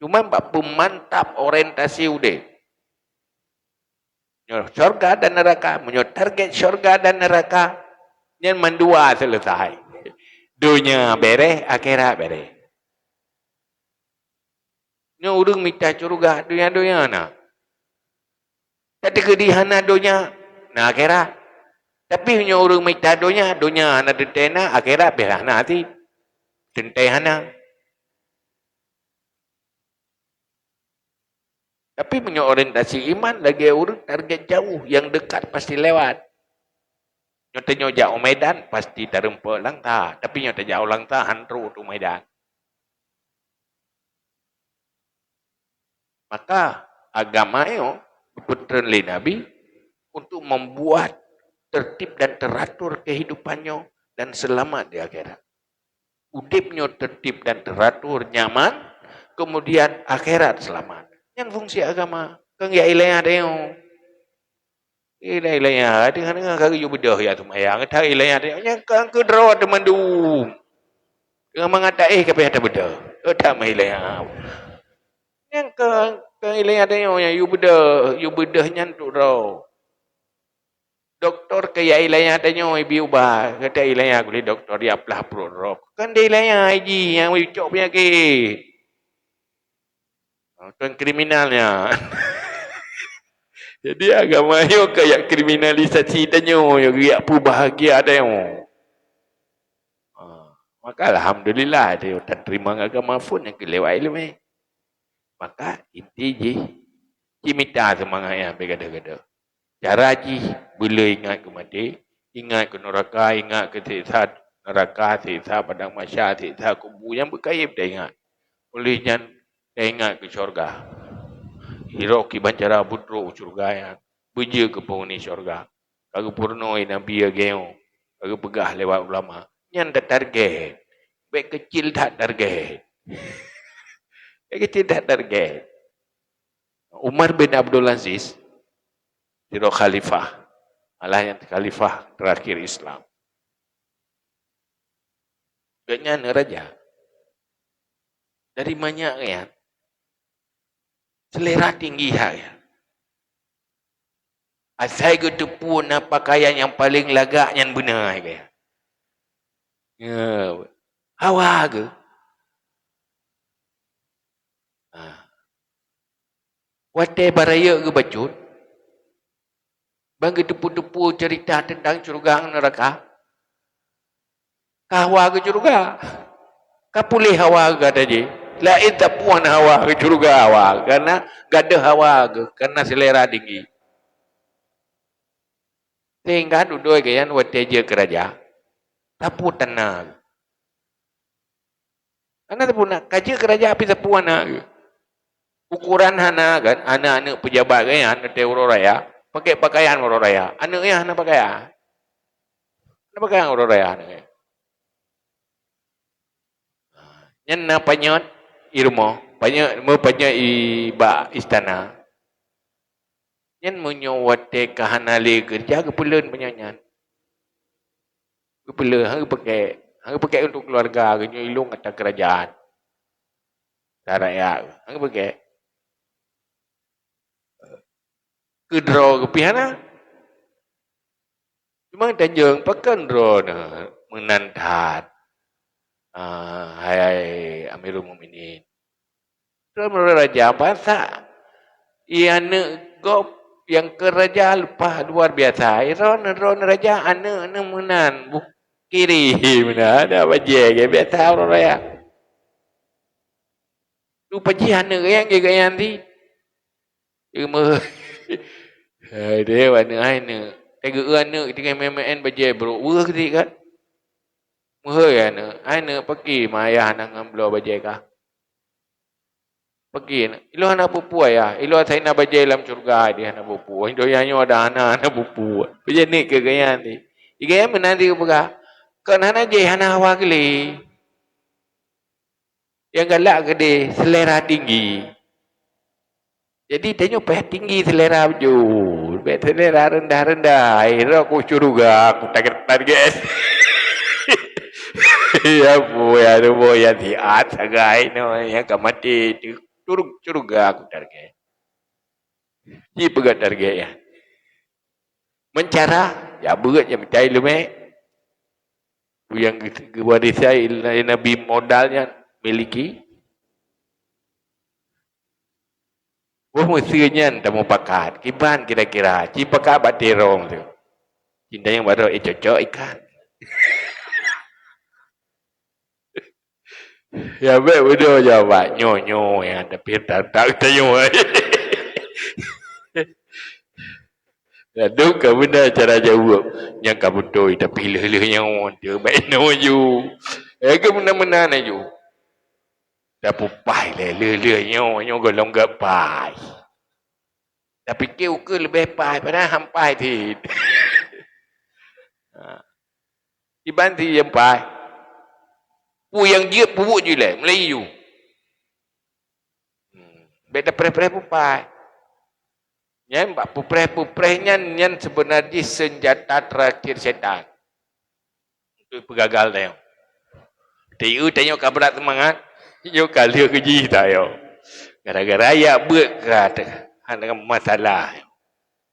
Cuma bak peumantap orientasi udeb. Nyoe syurga dan neraka, meunyoe target syurga dan neraka, nyan mandua selesai. Donya bereh, akhirat bereh. Nyoe ureueng mita syurga, donya-donya na. Tapi keudeh hana donya, na akhirat. Tapi nyoe ureueng mita donya, donya hana teuntée na, akhirat pih hana até. Teuntée hana. Tapi meunyoe orientasi iman, lagée ureueng target jauh, yang dekat pasti lewat. Nyoe tanyoe jak u Medan, pasti tareumpok Langsa. Tapi nyoe tajak u Langsa, han trok u Medan. Maka agama nyoe geupeutreun lé Nabi untuk membuat tertib dan teratur kehidupan nyoe dan selamat di akhirat. Udeb nyoe tertib dan teratur, nyaman, kemudian akhirat selamat. Nyan fungsi agama. Kan ya ilayah tanyoe. Ilayah, ilayah, deungon-deungon ka geuyue beudôh ya seumayang, that ilayah tanyoe. Nyan kan keudroe teumandum. Deungon mangat taéh ka payah tabeudôh. Oh, that mah ilayah. Nyan kan, kan ilayah tanyoe nyan, yue beudôh, yue beudôh nyan tu droe. Doktor keu ya ilayah tanyoe ibi ubat, kata ilayah gulé doktor ya plah pruet droe. Kan dia ilayah ji nyang cok penyakit. Ha, kan kriminal nyan. Jadi agama nyoe keu ya kriminalisasi tanyoe, ya geuyak peubahagia tanyoe. Ha, maka alhamdulillah tanyoe tateurimong agama phon nyang keu lewat ileumé. Maka inti jih, jimita seumangat nyang beu gadoh-gadoh. Cara jih, beuleu ingat keu maté, ingat keu nuraka, ingat keu siksa nuraka, siksa padang mahsyar, siksa kubu, nyang beukayém taingat. Oleh nyan, taingat keu syurga. Hiroe kiban cara beutrok u syurga nyan, beujeuet keu peunghuni syurga. Ka geupeurunoe Nabi lagée nyoe, ka geupeugah lewat ulama. Nyan tatarget. Bék keucil that target. Bék keucil that target. Umar bin Abdul Aziz, sidroe khalifah, malah nyan khalifah terakhir Islam. Gobnyan raja. Dari manyak nyan, selera tinggi that nyan. Asai geuteupeue na pakaian nyang paleng lagak nyan beuna, hai gaya. Ya, hawa geuh. Ha. Watée barayek geubacut, ban geuteupeue-teupeue ceurita teuntang syeuruga ngon neuraka, ka hawa geuh syeuruga. Ka puléh hawa geuh gata jih. Laén sapeue hawa geuh syeuruga hawa, kareuna gadôh hawa geuh, kareuna seulera tinggi. Sehingga dudoe gobnyan watée jeuet keu raja, sapeue tan na geuh. Hana sapeue na, ka jeuet keu raja pih sapeue hana geuh. Ukoran hana kan, aneuk-aneuk peujabat gobnyan watée uroe raya, pakè pakaian uroe raya. Aneuk nyan hana pakaian. Hana pakaian uroe raya aneuk nyan. Nyan na panyöt i rumoh, panyöt, meupanyöt i bak istana. Nyan meunyoe watée ka hana lé keureuja, geupeuleuen panyöt nyan. Geupeuleuen, han geupakè, han geupakè untuk keuluwarga geuh, nyoe ilong ata keurajeuen. Ata rakyat, han geupakè. Keudroe geuh pih hana. Cuma tanjong pakon droeneuh meunan that, ah, hai Amirul Mukminin. Droeneuh raja bansa, i aneuk gob nyang keu raja leupah luar biasa. Droeneuh, droeneuh raja aneuk neuh meunan, buh kiri meunan, ada bajée, biasa ureueng raya. Rupa jih aneuk nyang gaya-gaya nyan. Hai deh, aneuk hai neuk. Teuga aneuk tinggai main-main bajée brok weueh keutik kan. Meuhôi aneuk, hai neuk, pakri ma ayah nang ngon bloe bajée kah? Pakri, ilôn hana peue-peue, Ayah. Ilôn asai na bajée lam syeuruga, di hana peue-peue. Donya nyoe ada hana, hana peue-peue. Bajée ni keu gaya ni. Di gaya meunan di peugah, kon hana jih, hana hawa geulée. Nyang galak keudeh, selera tinggi. Jadi, tanyoe payah tinggi selera beujeuet. Bèk selera rendah-rendah. Hai, roh ku syeuruga, ku target-target. Ya, bu, ya, bu, ya, siat sagai nyoe, nyang ka maté, tu, turun syeuruga ku target. Ji peugah target, ya. Meucara, ya, beuet nyang meucai leumèe. Nyang geu-, geuwarisi lé Nabi modal nyan miliki. Boh meuseu nyan tamupakat, kiban kira-kira, ci pakat bak terong tu. Cinta nyang baru, eh, cocok ikan. Ya, bèk beudôh jaweueb, nyoe-nyoe, ya, tapi tak, tak tanyoe. Ladôm ka beuna cara jaweueb, nyang ka beutôi, tapi lheueh-lheueh nyoe, tu bèk nyoe ju. Eh, ke meunan-meunan aju. Tapupaih lé, lheueh-lheueh nyoe, nyoe gohlom geupaih. Tapiké ukeue leubeh paih, padahai han paih cit. Ha. Iban si nyang paih. Peue nyang jeuet peubuet ju lé, mulai ju. Hmm. Bèk tapreh-preh pupaih. Nyan bak pupreh-pupreh nyan, nyan seubeuna jih seunjata teurakhir syaitan. Untuk peugagal tanyoe. Teu tanyoe ka brat seumangat, nyoe ka lheueh keu jih tanyoe. Gara-gara ya beuet ka teuh, hana masalah.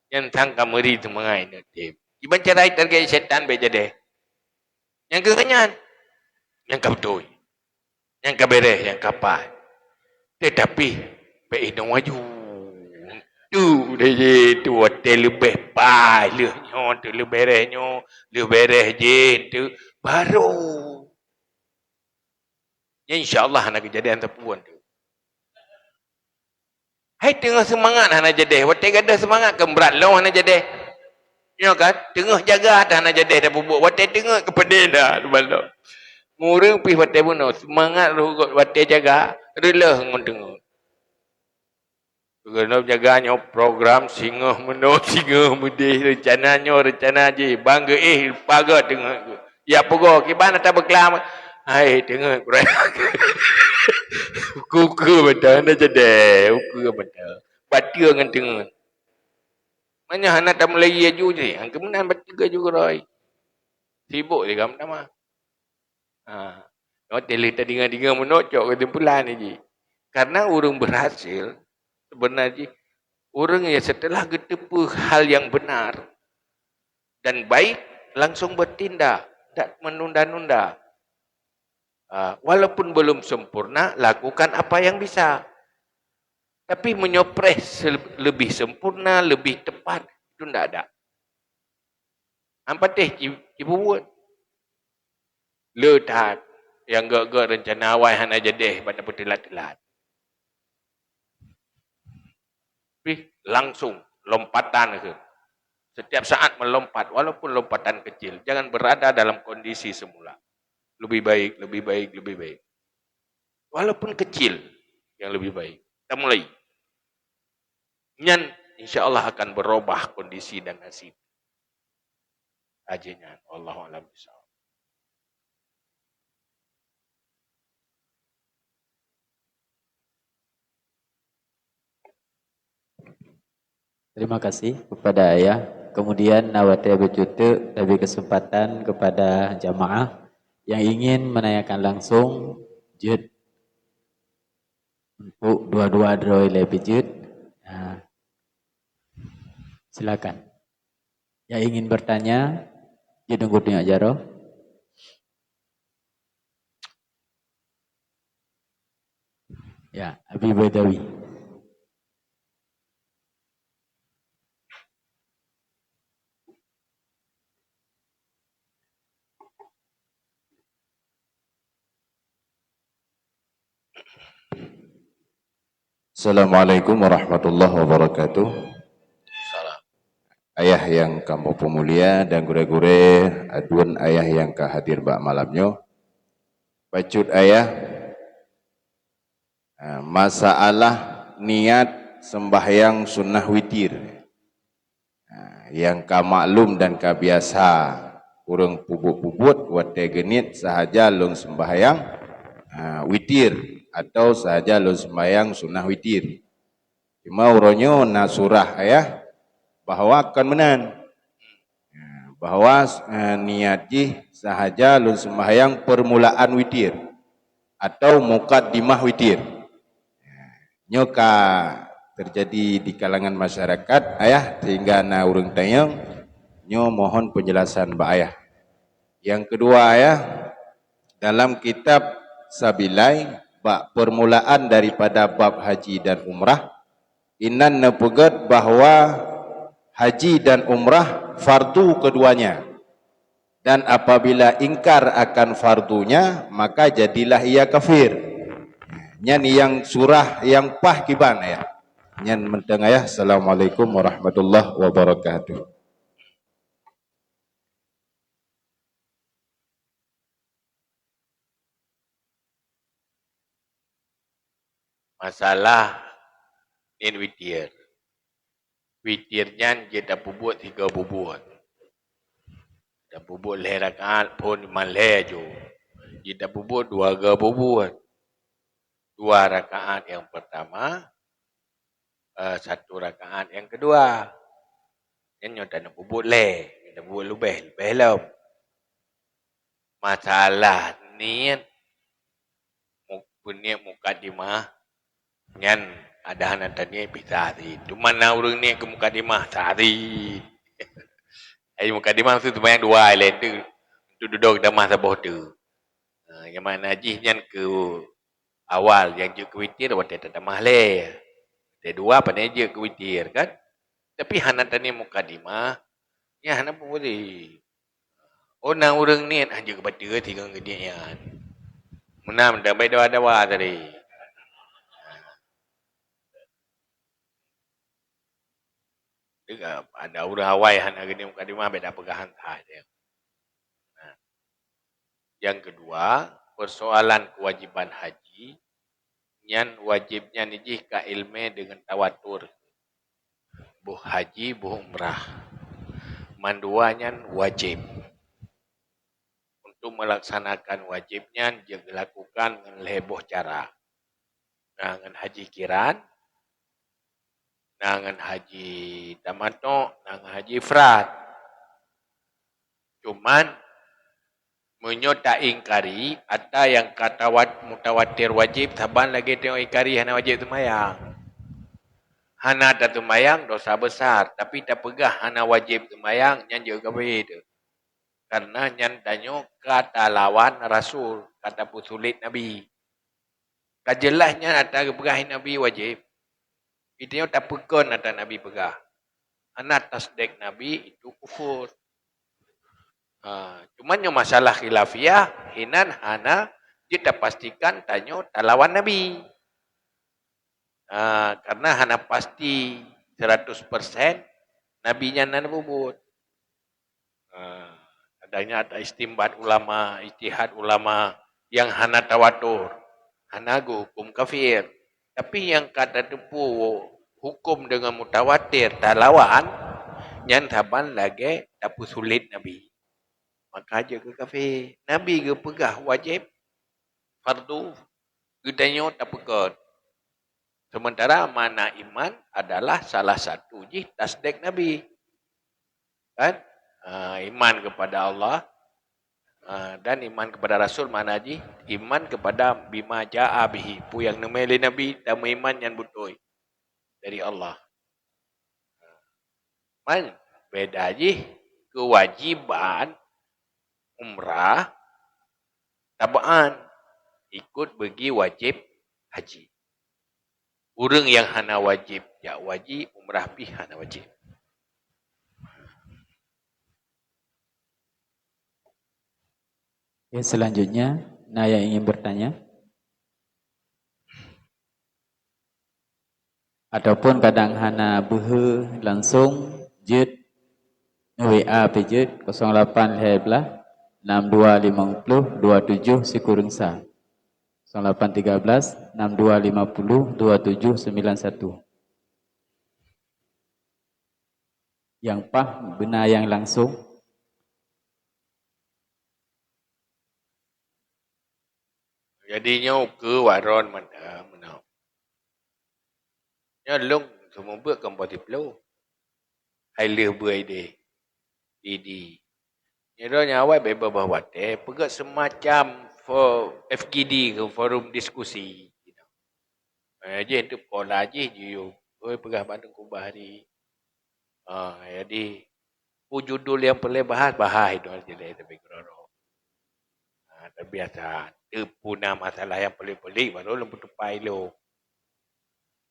Nyan sang ka meuri seumangat inong tem. Kiban cara target syaitan bèk jadeh. Nyang keu nyan, nyang ka beutôi. Nyang ka bèrèh, nyang ka paih. Teutapi, bèk inong aju. Tu deh jih, tu watèe leubeh paih lheueh nyoe, tu lheueh bèrèh nyoe, lheueh bèrèh jih, tu baru. Ya, insya Allah hana keujadian sapeue tu. Hai teungoh seumangat hana jadeh, watèe gadôh seumangat keu brat lom hana jadeh. Nyoe kan, teungoh jaga dah hana jadeh dah peubuet, watèe teungeut keupeudeh dah, subhanallah. Ureueng pih watèe bunoe, seumangat rhot watèe jaga, reuloh ngon teungeut. Geuneuk jaga nyoe program singoh meunoe, singoh meudeh, reuncana nyoe, reuncana jih, ban geuéh, pagot teungeut. Ya peugah, kiban ata beuklam. Hai, teungeut, kurang. Ukeue mantong, hana jadeh, ukeue mantong. Bateue ngon teungeut. Meunyoe hana tamulai aju jih, han keuh meunan bateue aju keurôi. Sibok lé kamoe tamah. Ha. Nyoe teuh lheueh tadeungoe-deungoe meunoe cok keusimpulan jih. Karena ureueng berhasil, sebenarnya jih, ureueng yang setelah geuteupeue hal yang benar dan baik, langsung bertindak, tidak menunda-nunda. Ah, walaupun belum sempurna, lakukan apa yang bisa. Tapi meunyoe preh se-, lebih sempurna, lebih tepat, itu ndak ada. Han patéh ci-, cibubuet. Le that, nyang gèt-gèt reuncana awai hana jadeh bak tapeuteulat-teulat. Pih langsung lompatan keuh. Setiap saat melompat, walaupun lompatan kecil. Jangan berada dalam kondisi semula. Lebih baik, lebih baik, lebih baik. Walaupun kecil, yang lebih baik. Kita mulai. Nyan, insya Allah akan berubah kondisi dan nasib. Aja nyan. Wallahu a'lam bishawab. Terima kasih kepada Ayah. Kemudian, na watèe beucuteuk, tabri kesempatan kepada jamaah yang ingin menanyakan langsung, jeuet untuk dua-dua droe lé beujeuet. Ah, silakan. Yang ingin bertanya, jeuet nunggu teungoh jaroe. Ya, Abi Baidawi. Assalamualaikum warahmatullahi wabarakatuh. Salam. Ayah nyang kamoe peumulia dan gurèe-gurèe, aduen ayah nyang ka hadir bak malam nyoe. Bacut ayah, Ha, masalah niat sembahyang sunnah witir. Ha, nyang ka maklum dan ka biasa ureuëng peubuet-peubuet watée geuniet sahaja lôn sembahyang, ha, witir atau sahaja lôn sembahyang sunnah witir. Cuma uroe nyoe na surah ayah bahwa kon meunan. Ya, bahwa, eh, niat jih sahaja lôn sembahyang permulaan witir atau mukaddimah witir. Ya, nyoe ka terjadi di kalangan masyarakat ayah sehingga na ureuëng tanyong, nyoe mohon penjelasan bak ayah. Yang kedua ayah, dalam kitab Sabilai bak permulaan daripada bab haji dan umrah, inan neupeugét bahwa haji dan umrah fardu keduanya. Dan apabila ingkar akan fardunya, maka jadilah ia kafir. Nyan nyang surah nyang pah kiban ayah. Nyan mantong ayah. Assalamualaikum warahmatullahi wabarakatuh. Masalah niet witir. Witir nyan jeuet tapeubuet sigoe peubuet. Tapeubuet lhée rakaat phon iman lhée ju. Jeuet tapeubuet dua goe peubuet. Dua rakaat nyang pertama, eh, satu rakaat nyang kedua. Nyan nyoe taneuk peubuet lhée, taneuk peubuet leubeh, leubeh lom. Masalah niet, mu-, beuniet mukadimah, nyan ada hana taniet bisa sit. Cuma na ureuëng niet keu mukadimah, sit. Ai mukadimah maksud seumayang dua ilée teuk, untuk dudoe tamah saboh teuk. Ha, nyang makna jih nyan keu awal, nyang jeuet keu witir watée tatamah lhée. Watée dua pane jeuet keu witir kan. Tapi hana taniet mukadimah, nyan hana peue. Oh, na ureuëng niet, ah, jeuet keu bateue singoh geuniet nyan. Meunan dan bai dawa-dawa tadi. Deungon ada ureuëng awai hana geuniet mukadimah, beda peugah han that. Nah, nyang keudua, persoalan kewajiban haji, nyan wajéb nyan jih ka iéleumé deungon tawatur. Boh haji, boh umrah. Mandua nyan wajéb. Untuk melaksanakan wajéb nyan jeuet geulakukan ngon lhée boh cara. Na ngon haji kiran, na ngon haji tamattu, na ngon haji ifrad. Cuman, meunyoe taingkari ata nyang ka tawat-, mutawatir wajéb saban lagée tanyoe ingkari hana wajéb seumayang. Hana taseumayang dosa besar, tapi tapeugah hana wajéb seumayang, nyan jeuet kafé teuh. Karena nyan tanyoe ka talawan Rasul, ka tapeusulet Nabi. Ka jeulaih nyan ata geupeugah Nabi wajéb. Geutanyoe tapeukon ata Nabi peugah. Hana tasdék Nabi itu kufur. Ha, cuman nyoe masalah khilafiyah, inan hana jeuet tapastikan tanyoe talawan Nabi. Ha, karena hana pasti seratus persen Nabi nyan na peubuet. Ha, adanya ada istinbat ulama, ijtihad ulama nyang hana tawatur, hana geuhuköm kafir. Tapi nyang ka tateupeue huköm deungon mutawatir talawan, nyan saban lagée tapeusulet Nabi. Maka jeuet keu kafé. Nabi geupeugah wajéb, fardu, geutanyoe tapeukon. Sementara makna iman adalah salah satu jih tasdék Nabi. Kan? Ha, iman kepada Allah, ha, dan iman kepada Rasul makna jih iman kepada bima jaa bihi, peue nyang neumé lé Nabi, tameuiman nyan beutôi dari Allah. Man, beda jih kewajiban umrah tabaan ikut bagi wajib haji. Ureuëng nyang hana wajib jak haji, umrah pih hana wajib. Oke, selanjutnya, na nyang ingin bertanya? Ataupun kadang hana beuhe langsung, jeuet, W A pih jeuet, kosong lapan lhée blaih, enam dua lima puluh, dua tujuh sikureueng sa. Kosong lapan tiga belas, enam dua lima puluh, dua tujuh sembilan satu. Nyang paih beuna nyang langsong. Jadi nyoe ukeue wak droen mantong meunoe. Nyoe lôn seumeubeuet kon poh siplôh. Hai lheueh beuet idéh. Idi. Nyoe droe nyang awai bak babah watée peugét seumacam fo-, F G D keu forum diskusi. Eh, jih tu sekolah jih jiyue. Oi, peugah bak Teungku Bahri. Ah, jadi, peue judul nyang peureulée bahas, bahas itu jelek tapi keudroe-droe. Ah, terbiasa. Teupeu na masalah nyang pelik-pelik baru lôn peutupai lôn.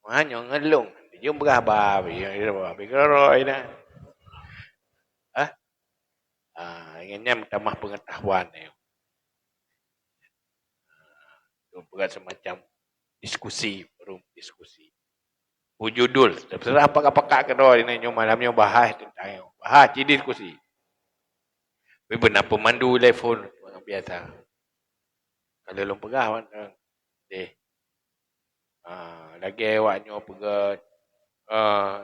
Wah, nyoe ngon lôn. Jeuem peugah ba, ya, ya, ba, tapi keudroe-droe ina. Hah? Ah, nyan meutamah pengetahuan nyoe. Ah, tu peugah semacam diskusi, forum diskusi. Peue judul, terserah pakak-pakak keudroe nyoe malam nyoe bahas tentang nyoe. Bahas cit diskusi. Tapi beuna pemandu lé phon biasa. Kalau lôn peugah mantong deh. Ah, lagée awak nyoe peugét, ah,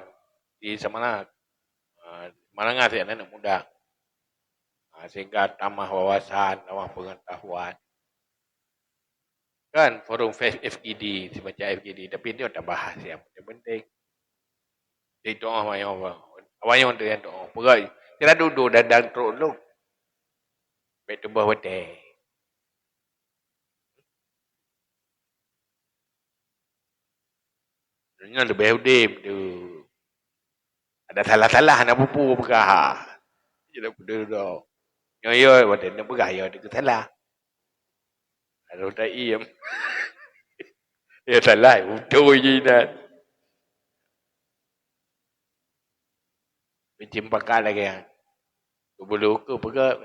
di Samalanga. Ah, Samalanga siat aneuk muda. Ah, sehingga tamah wawasan, tamah pengetahuan. Kan forum F-, F G D, semacam F G D, tapi nyoe tabahas nyang penting-penting. Di doa awak nyoe, awak nyoe tu nyang doa. Peugah, sira dudu dan, dan trok lôn. Bèk tuboh watée. Nyoe leubeh udeb tu. Ada salah-salah na pupu peugah. Jadi peudeuh doh. Nyoe yo watée na peugah yo teuka salah. Aduh, tak iem. Ya salah, beutôi je inan. Bincang pakat lagée nyan. Beubulu ke peugah,